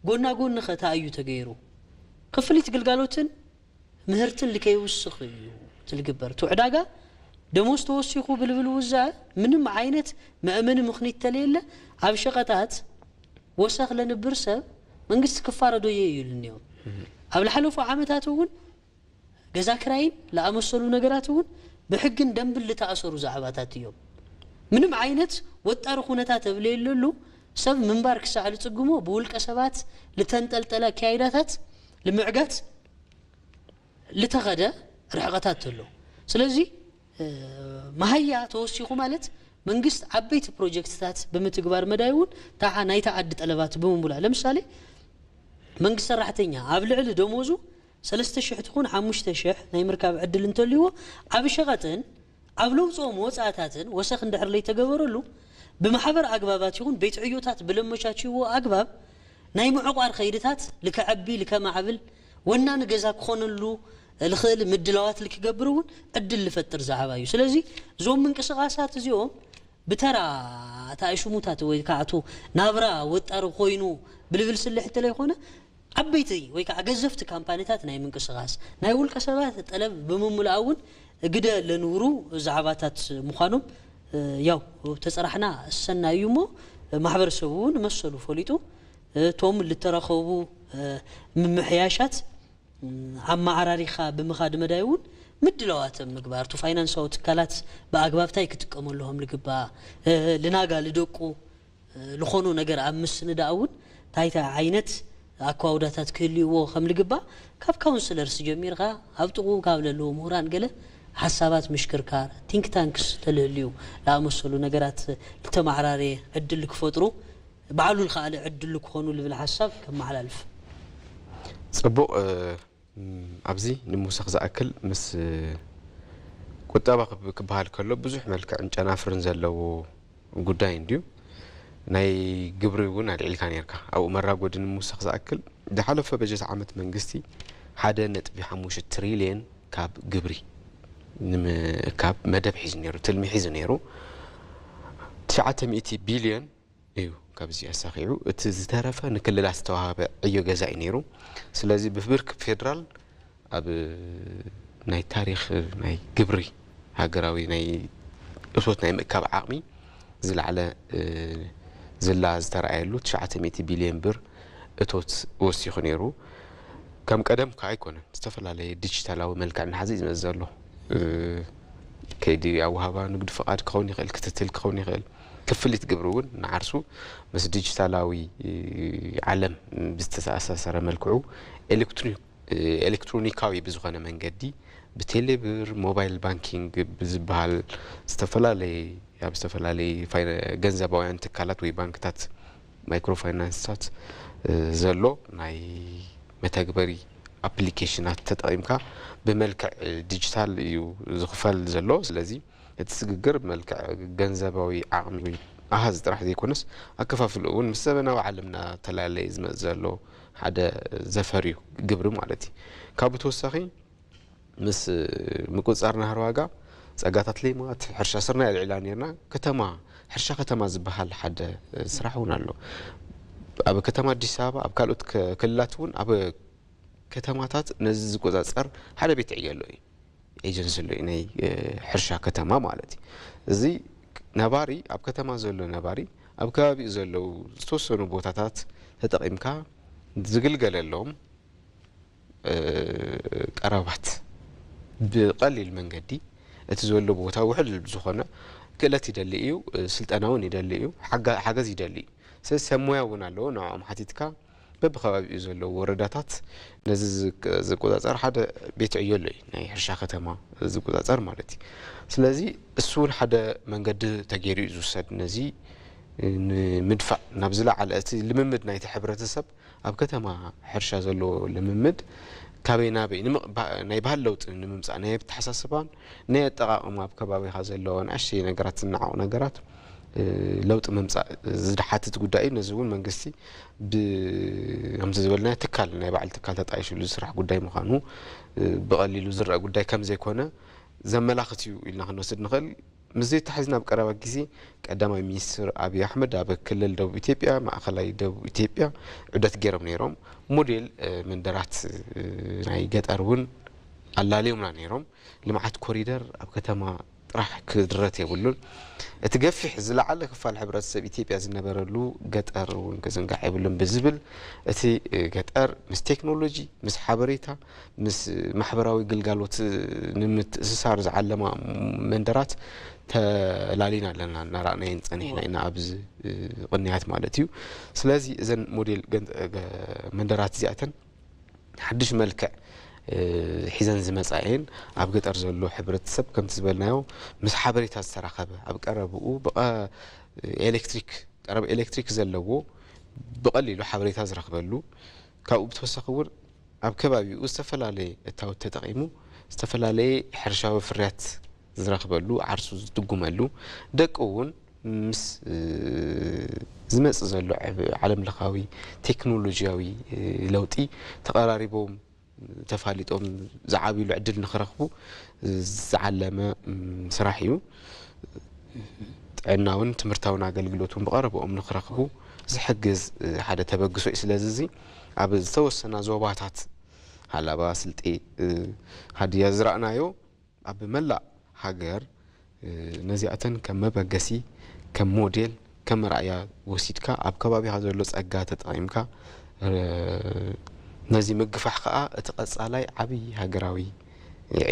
ጎና ጎኒ ኸታ እዩ ተገይሩ። ክፍሊት ግልጋሎትን ምህርትን ልከይውስኽ እዩ ትልግበር። እቲ ዕዳጋ ደሞዝ ተወሲኹ ብልብል ውዛእ ምንም ዓይነት መእመኒ ምኽኒት ተለየለ ኣብ ሸቐጣት ወሰኽ ለንብር ሰብ መንግስቲ ክፋረዶ እየ እዩ ልንዮም። ኣብ ልሓለፉ ዓመታት እውን ገዛ ክራይን ለኣመሰሉ ነገራት እውን ብሕግን ደንብን ልተኣሰሩ ዛዕባታት እዮም። ምንም ዓይነት ወጣሪ ኩነታት ተብለየለሉ ሰብ ምንባር ክሳዕ ልጽግሞ ብውልቀ ሰባት ልተንጠልጠለ ኣካይዳታት ልምዕጋት ልተኸደ ርሕቐታት ኣሎ። ስለዚ መሃያ ተወሲኹ ማለት መንግስት ዓበይቲ ፕሮጀክትታት ብምትግባር መዳይ እውን ታዓ ናይታ ዓዲ ጠለባት ብምሙላ ለምሳሌ መንግስት ሰራሕተኛ ኣብ ልዕሊ ደሞዙ ሰለስተ ሽሕ ትኹን ሓሙሽተ ሽሕ ናይ ምርካብ ዕድል እንተልይዎ ኣብ ሸቐጥን ኣብ ለውፅኦም ወፃእታትን ወሰኽ እንድሕር ለይተገበረሉ ብማሕበር ኣግባባት ይኹን ቤት ዕዮታት ብለመቻችዎ ኣግባብ ናይ ምዕቋር ኸይድታት ልከዐቢ ልከማዕብል ወናኒ ገዛ ክኾነሉ ልኽእል ምድላዋት ልክገብር እውን ዕድል ልፈጥር ዛዕባ እዩ። ስለዚ እዞም ምንቅስቓሳት እዚኦም ብተራ ታእሽሙታት ወይ ከዓ እቱ ናብራ ወጣሪ ኮይኑ ብልብል ስልሕ እንተለይኮነ ዓበይቲ ወይ ከዓ ገዘፍቲ ካምፓኒታት ናይ ምንቅስቓስ ናይ ውልቀ ሰባት ጠለብ ብምምላእ እውን ግደ ለንብሩ ዛዕባታት ምዃኖም ያው ተፀራሕና ሰናይ እዩ እሞ ማሕበረሰቡ እውን መሰሉ ፈሊጡ እቶም ልተረኸቡ ምምሕያሻት ኣመዓራሪኻ ብምኻድ መዳይ እውን ምድላዋት ኣብ ምግባር እቱ ፋይናንሳዊ ትካላት ብኣግባብታይ ክጥቀመሎም ልግባእ ልናጋ ልደቁ ዝኾኑ ነገር ኣብ ምስንዳእ እውን ታይታ ዓይነት ኣኳውዳታት ክህልይዎ ከም ልግባእ ካብ ካውንስለርስ ጀሚርካ ኣብ ጥቕኡ ካብ ለለዉ ምሁራን ገለ ሓሳባት ምሽክርካር ቲንክ ታንክስ ተልህልዩ ለኣመሰሉ ነገራት ልተማዕራረየ ዕድል ክፈጥሩ ባዕሉ ልኸኣለ ዕድል ክኾኑ ልብል ሓሳብ ከመሓላልፍ። ፅቡቕ ኣብዚ ንምውሳኽ ዝኣክል ምስ ቁጠባ ክበሃል ከሎ ብዙሕ መልክዕን ጨናፍርን ዘለዎ ጉዳይ እንድዩ። ናይ ግብሪ እውን ኣልዒልካ ነርካ ኣብኡ መራጎዲ ንምውሳኽ ዝኣክል ዝሓለፈ በጀት ዓመት መንግስቲ ሓደ ነጥቢ ሓሙሽተ ትሪልየን ካብ ግብሪ ካብ መደብ ሒዙ ነሩ ትልሚ ሒዙ ነሩ ትሽዓተ ሚእቲ ቢልዮን እዩ ካብዚ ኣሳኺዑ እቲ ዝተረፈ ንክልላት ዝተዋሃበ ዕዮ ገዛ እዩ ነይሩ። ስለዚ ብብርክ ፌደራል ኣብ ናይ ታሪክ ናይ ግብሪ ሃገራዊ ናይ እቶት ናይ ምእካብ ዓቕሚ ዝለዓለ ዝላ ዝተረኣየሉ ትሽዓተ ሚእቲ ቢልዮን ብር እቶት ወሲኹ ነይሩ። ከም ቀደም ከ ኣይኮነን። ዝተፈላለየ ዲጂታላዊ መልክዕ እናሓዘ እዩ ዝመፅእ ዘሎ። ከይዲ ኣወሃባ ንግዲ ፍቓድ ክኸውን ይኽእል፣ ክትትል ክኸውን ይኽእል። ክፍሊት ግብሪ እውን ንዓርሱ ምስ ዲጂታላዊ ዓለም ብዝተኣሳሰረ መልክዑ ኤሌክትሮኒካዊ ብዝኾነ መንገዲ ብቴሌብር፣ ሞባይል ባንኪንግ ብዝበሃል ዝተፈላለየ ኣብ ዝተፈላለየ ገንዘባውያን ትካላት ወይ ባንክታት ማይክሮ ፋይናንስታት ዘሎ ናይ መተግበሪ ኣፕሊኬሽናት ተጠቒምካ ብመልክዕ ዲጂታል እዩ ዝኽፈል ዘሎ። ስለዚ እቲ ስግግር ብመልክዕ ገንዘባዊ ዓቕሚ ወይ ኣሃዝ ጥራሕ ዘይኮነስ ኣከፋፍልኡ እውን ምስ ዘበናዊ ዓለም እናተላለየ ዝመጽእ ዘሎ ሓደ ዘፈር እዩ፣ ግብሪ ማለት እዩ። ካብኡ ተወሳኺ ምስ ምቁጽጻር ናህሪ ዋጋ ጸጋታት ሌማት ሕርሻ ስርናይ ኣልዒላ ነርና። ከተማ ሕርሻ ከተማ ዝበሃል ሓደ ስራሕ እውን ኣሎ። ኣብ ከተማ ኣዲስ ኣበባ ኣብ ካልኦት ከ- ክልላት እውን ኣብ ከተማታት ነዚ ዝቆጻጸር ሓደ ቤት ዕዮ ኣሎ እዩ። ኤጀንሲ ኣሎ እዩ ናይ ሕርሻ ከተማ ማለት እዩ። እዚ ነባሪ ኣብ ከተማ ዘሎ ነባሪ ኣብ ከባቢኡ ዘለዉ ዝተወሰኑ ቦታታት ተጠቒምካ ዝግልገለሎም ቀረባት ብቐሊል መንገዲ እቲ ዘሎ ቦታ ውሕሉል ዝኾነ ክእለት ይደሊ እዩ፣ ስልጠና እውን ይደሊ እዩ፣ ሓገዝ ይደሊ እዩ። ስለዚ ሰብ ሞያ እውን ኣለዎ። ንዕኦም ሓቲትካ በብከባቢኡ ዘለዉ ወረዳታት ነዚ ዝቆፃፀር ሓደ ቤት ዕዮ ኣሎ እዩ፣ ናይ ሕርሻ ከተማ ዝቆፃፀር ማለት እዩ። ስለዚ እሱ እውን ሓደ መንገዲ ተገይሩ እዩ ዝውሰድ። ነዚ ንምድፋእ ናብ ዝለዓለ እቲ ልምምድ ናይቲ ሕብረተሰብ ኣብ ከተማ ሕርሻ ዘለዎ ልምምድ ካበይ ናበይ ናይ ባህል ለውጢ ንምምፃእ ናይ ኣተሓሳስባን ናይ ኣጠቓቕማ ኣብ ከባቢኻ ዘለዎ ንኣሽተይ ነገራት ዝነዓቑ ነገራት ለውጢ ምምፃእ ዝሓትት ጉዳይ እዩ። ነዚ እውን መንግስቲ ከምቲ ዝበልናዮ ትካል ናይ ባዕሉ ትካል ተጣይሽሉ ዝስራሕ ጉዳይ ምዃኑ ብቐሊሉ ዝረአ ጉዳይ ከም ዘይኮነ ዘመላኽት እዩ ኢልና ክንወስድ ንኽእል። ምስ ዘይተሓዝና ኣብ ቀረባ ግዜ ቀዳማይ ሚኒስትር ኣብይ ኣሕመድ ኣብ ክልል ደቡብ ኢትዮጵያ፣ ማእኸላይ ደቡብ ኢትዮጵያ ዑደት ገይሮም ነይሮም። ሞዴል መንደራት ናይ ገጠር እውን ኣላልዮምና ነይሮም። ልምዓት ኮሪደር ኣብ ከተማ ጥራሕ ክድረት የብሉን። እቲ ገፊሕ ዝለዓለ ክፋል ሕብረተሰብ ኢትዮጵያ ዝነበረሉ ገጠር እውን ክዝንጋዕ የብሉን ብዝብል እቲ ገጠር ምስ ቴክኖሎጂ፣ ምስ ሓበሬታ፣ ምስ ማሕበራዊ ግልጋሎት ንምትእስሳር ዝዓለማ መንደራት ተላሊና ኣለና፣ እናረኣናየን ፀኒሕና ኢና ኣብዚ ቅንያት ማለት እዩ። ስለዚ እዘን ሞዴል መንደራት እዚኣተን ሓድሽ መልክዕ ሒዘን ዝመፃ እየን። ኣብ ገጠር ዘሎ ሕብረተሰብ ከምቲ ዝበልናዮ ምስ ሓበሬታ ዝተራኸበ ኣብ ቀረብኡ ኤሌክትሪክ ቀረብ ኤሌክትሪክ ዘለዎ ብቐሊሉ ሓበሬታ ዝረኽበሉ ካብኡ ብተወሳኺ እውን ኣብ ከባቢኡ ዝተፈላለየ እታወት ተጠቒሙ ዝተፈላለየ ሕርሻዊ ፍርያት ዝረኽበሉ ዓርሱ ዝድጉመሉ ደቂ እውን ምስ ዝመፅእ ዘሎ ዓለም ለኻዊ ቴክኖሎጂያዊ ለውጢ ተቐራሪቦም ተፋሊጦም ዝዓብይሉ ዕድል ንክረኽቡ ዝዓለመ ስራሕ እዩ። ጥዕናውን ትምህርታውን ኣገልግሎት እውን ብቐረብኦም ንክረኽቡ ዝሕግዝ ሓደ ተበግሶ እዩ። ስለዚ እዚ ኣብ ዝተወሰና ዞባታት ሃላባ፣ ስልጤ፣ ሃድያ ዝረኣናዮ ኣብ መላእ ሃገር ነዚኣተን ከም መበገሲ፣ ከም ሞዴል፣ ከም መርኣያ ወሲድካ ኣብ ከባቢኻ ዘሎ ጸጋ ተጠቒምካ ነዚ ምግፋሕ ከኣ እቲ ቀጻላይ ዓብዪ ሃገራዊ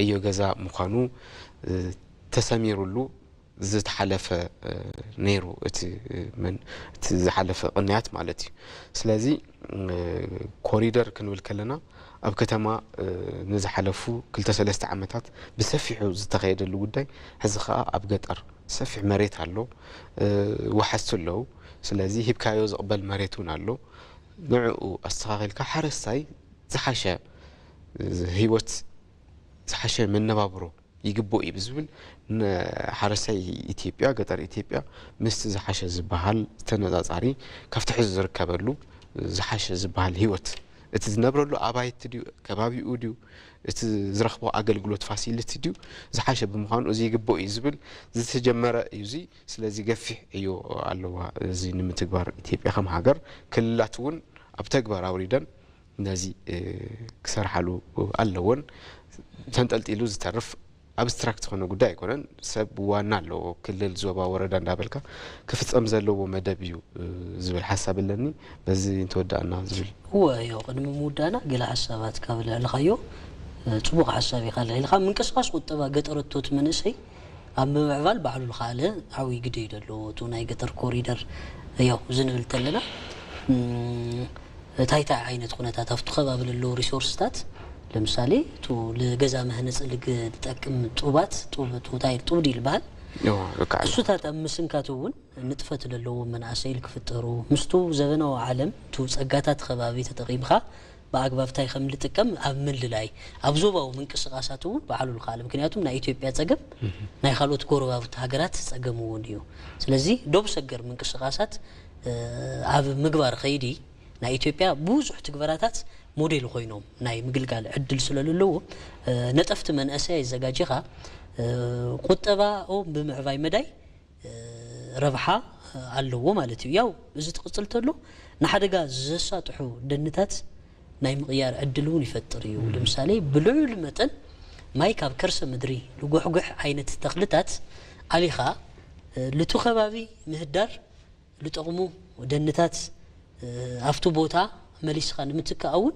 ዕዮ ገዛ ምዃኑ ተሰሚሩሉ ዝተሓለፈ ነይሩ እቲ ዝሓለፈ ቅንያት ማለት እዩ። ስለዚ ኮሪደር ክንብል ከለና ኣብ ከተማ ንዝሓለፉ ክልተ ሰለስተ ዓመታት ብሰፊሑ ዝተኸየደሉ ጉዳይ ሕዚ ከኣ ኣብ ገጠር ሰፊሕ መሬት ኣሎ፣ ወሓዝቲ ኣለዉ። ስለዚ ሂብካዮ ዝቕበል መሬት እውን ኣሎ። ንዕኡ ኣስተኻኺልካ ሓረስታይ ዝሓሸ ህይወት ዝሓሸ መነባብሮ ይግብኦ እዩ ብዝብል ንሓረስታይ ኢትዮጵያ ገጠር ኢትዮጵያ ምስቲ ዝሓሸ ዝበሃል ተነፃፃሪ ካብቲ ሕዚ ዝርከበሉ ዝሓሸ ዝበሃል ህይወት እቲ ዝነብረሉ ኣባይቲ ድዩ ከባቢኡ ድዩ እቲ ዝረኽቦ ኣገልግሎት ፋሲሊቲ ድዩ ዝሓሸ ብምዃኑ እዚ ይግብኦ እዩ ዝብል ዝተጀመረ እዩ። እዚ ስለዚ ገፊሕ ዕዮ ኣለዋ እዚ ንምትግባር ኢትዮጵያ ከም ሃገር ክልላት እውን ኣብ ተግባር ኣውሪደን ነዚ ክሰርሓሉ ኣለዎን። ተንጠልጢሉ ዝተርፍ ኣብስትራክት ዝኾነ ጉዳይ ኣይኮነን። ሰብ ዋና ኣለዎ፣ ክልል፣ ዞባ፣ ወረዳ እንዳበልካ ክፍፀም ዘለዎ መደብ እዩ ዝብል ሓሳብ ኣለኒ። በዚ እንተወዳእና ዝብል። እወ፣ ያው ቅድሚ ምውዳእና ገለ ሓሳባት ካብ ልዕልኻዮ፣ ጽቡቕ ሓሳብ ኢኻ ልዒልካ። ምንቅስቃስ ቁጠባ ገጠር እቶት መንእሰይ ኣብ ምምዕባል ባዕሉ ዝኸኣለ ዓብዪ ግደ እዩ ዘለዎ። እቱ ናይ ገጠር ኮሪደር ያው ዝንብል ተለና እንታይ እንታይ ዓይነት ኩነታት ኣብቲ ከባቢ ለለዉ ሪሶርስታት ለምሳሌ እቱ ልገዛ መህነፂ ልጠቅም ጡባት ጡብ ታይ ጡብ ድዩ ዝበሃል እሱታት ኣብ ምስንካት እውን ንጥፈት ለለዎም መናእሰይ ክፍጠሩ ምስቱ ዘበናዊ ዓለም እቱ ፀጋታት ከባቢ ተጠቂምካ ብኣግባብ እንታይ ከም ንጥቀም ኣብ ምልላይ፣ ኣብ ዞባዊ ምንቅስቓሳት እውን ባዕሉ ልኽኣለ። ምክንያቱም ናይ ኢትዮጵያ ጸገም ናይ ካልኦት ጎረባብቲ ሃገራት ጸገም እውን እዩ። ስለዚ ዶብ ሰገር ምንቅስቓሳት ኣብ ምግባር ኸይዲ ናይ ኢትዮጵያ ብዙሕ ትግበራታት ሞዴል ኮይኖም ናይ ምግልጋል ዕድል ስለለለዎ፣ ነጠፍቲ መንእሰይ ኣዘጋጂኻ ቁጠባኦም ብምዕባይ መዳይ ረብሓ ኣለዎ ማለት እዩ። ያው እዚ ትቕጽል ተሎ ንሓደጋ ዘሳጥሑ ደንታት ናይ ምቕያር ዕድል እውን ይፈጥር እዩ። ንምሳሌ ብልዑል መጠን ማይ ካብ ከርሰ ምድሪ ልጉሕጉሕ ዓይነት ተኽልታት ኣሊኻ ልቱ ከባቢ ምህዳር ልጠቕሙ ደንታት ኣብቲ ቦታ መሊስኻ ንምትካእ እውን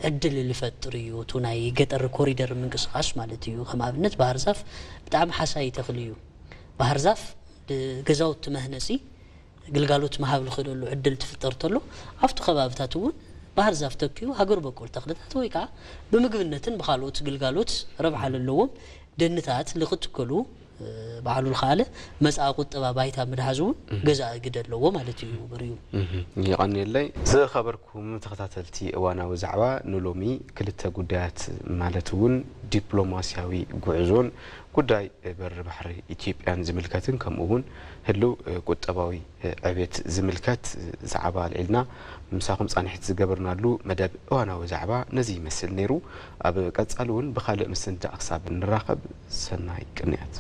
ዕድል ልፈጥር እዩ። እቱ ናይ ገጠር ኮሪደር ምንቅስቃስ ማለት እዩ። ከም ኣብነት ባህር ዛፍ ብጣዕሚ ሓሳይ ተኽሊ እዩ። ባህር ዛፍ ገዛውቲ መህነፂ ግልጋሎት ምሃብ ልኽእለሉ ዕድል ትፍጠር ተሎ ኣብቲ ከባብታት እውን ባህር ዛፍ ተኪኡ ሃገር በቆል ተኽልታት ወይ ከዓ ብምግብነትን ብካልኦት ግልጋሎት ረብሓ ለለዎም ደንታት ልክትከሉ ባዕሉ ልኸኣለ መፅኣ ቁጠባ ባይታ ምድሃዝ እውን ገዛ ግደ ኣለዎ ማለት እዩ። ብርዩ ይቐንየለይ። ዝኸበርኩም ተኸታተልቲ እዋናዊ ዛዕባ ንሎሚ ክልተ ጉዳያት ማለት እውን ዲፕሎማሲያዊ ጉዕዞን ጉዳይ በሪ ባሕሪ ኢትዮጵያን ዝምልከትን ከምኡ እውን ህልው ቁጠባዊ ዕቤት ዝምልከት ዛዕባ ኣልዒልና ምሳኹም ፃንሒት ዝገበርናሉ መደብ እዋናዊ ዛዕባ ነዚ ይመስል ነይሩ። ኣብ ቀፃሊ እውን ብካልእ ምስንዳእ ክሳብ ንራኸብ ሰናይ ቅንያት።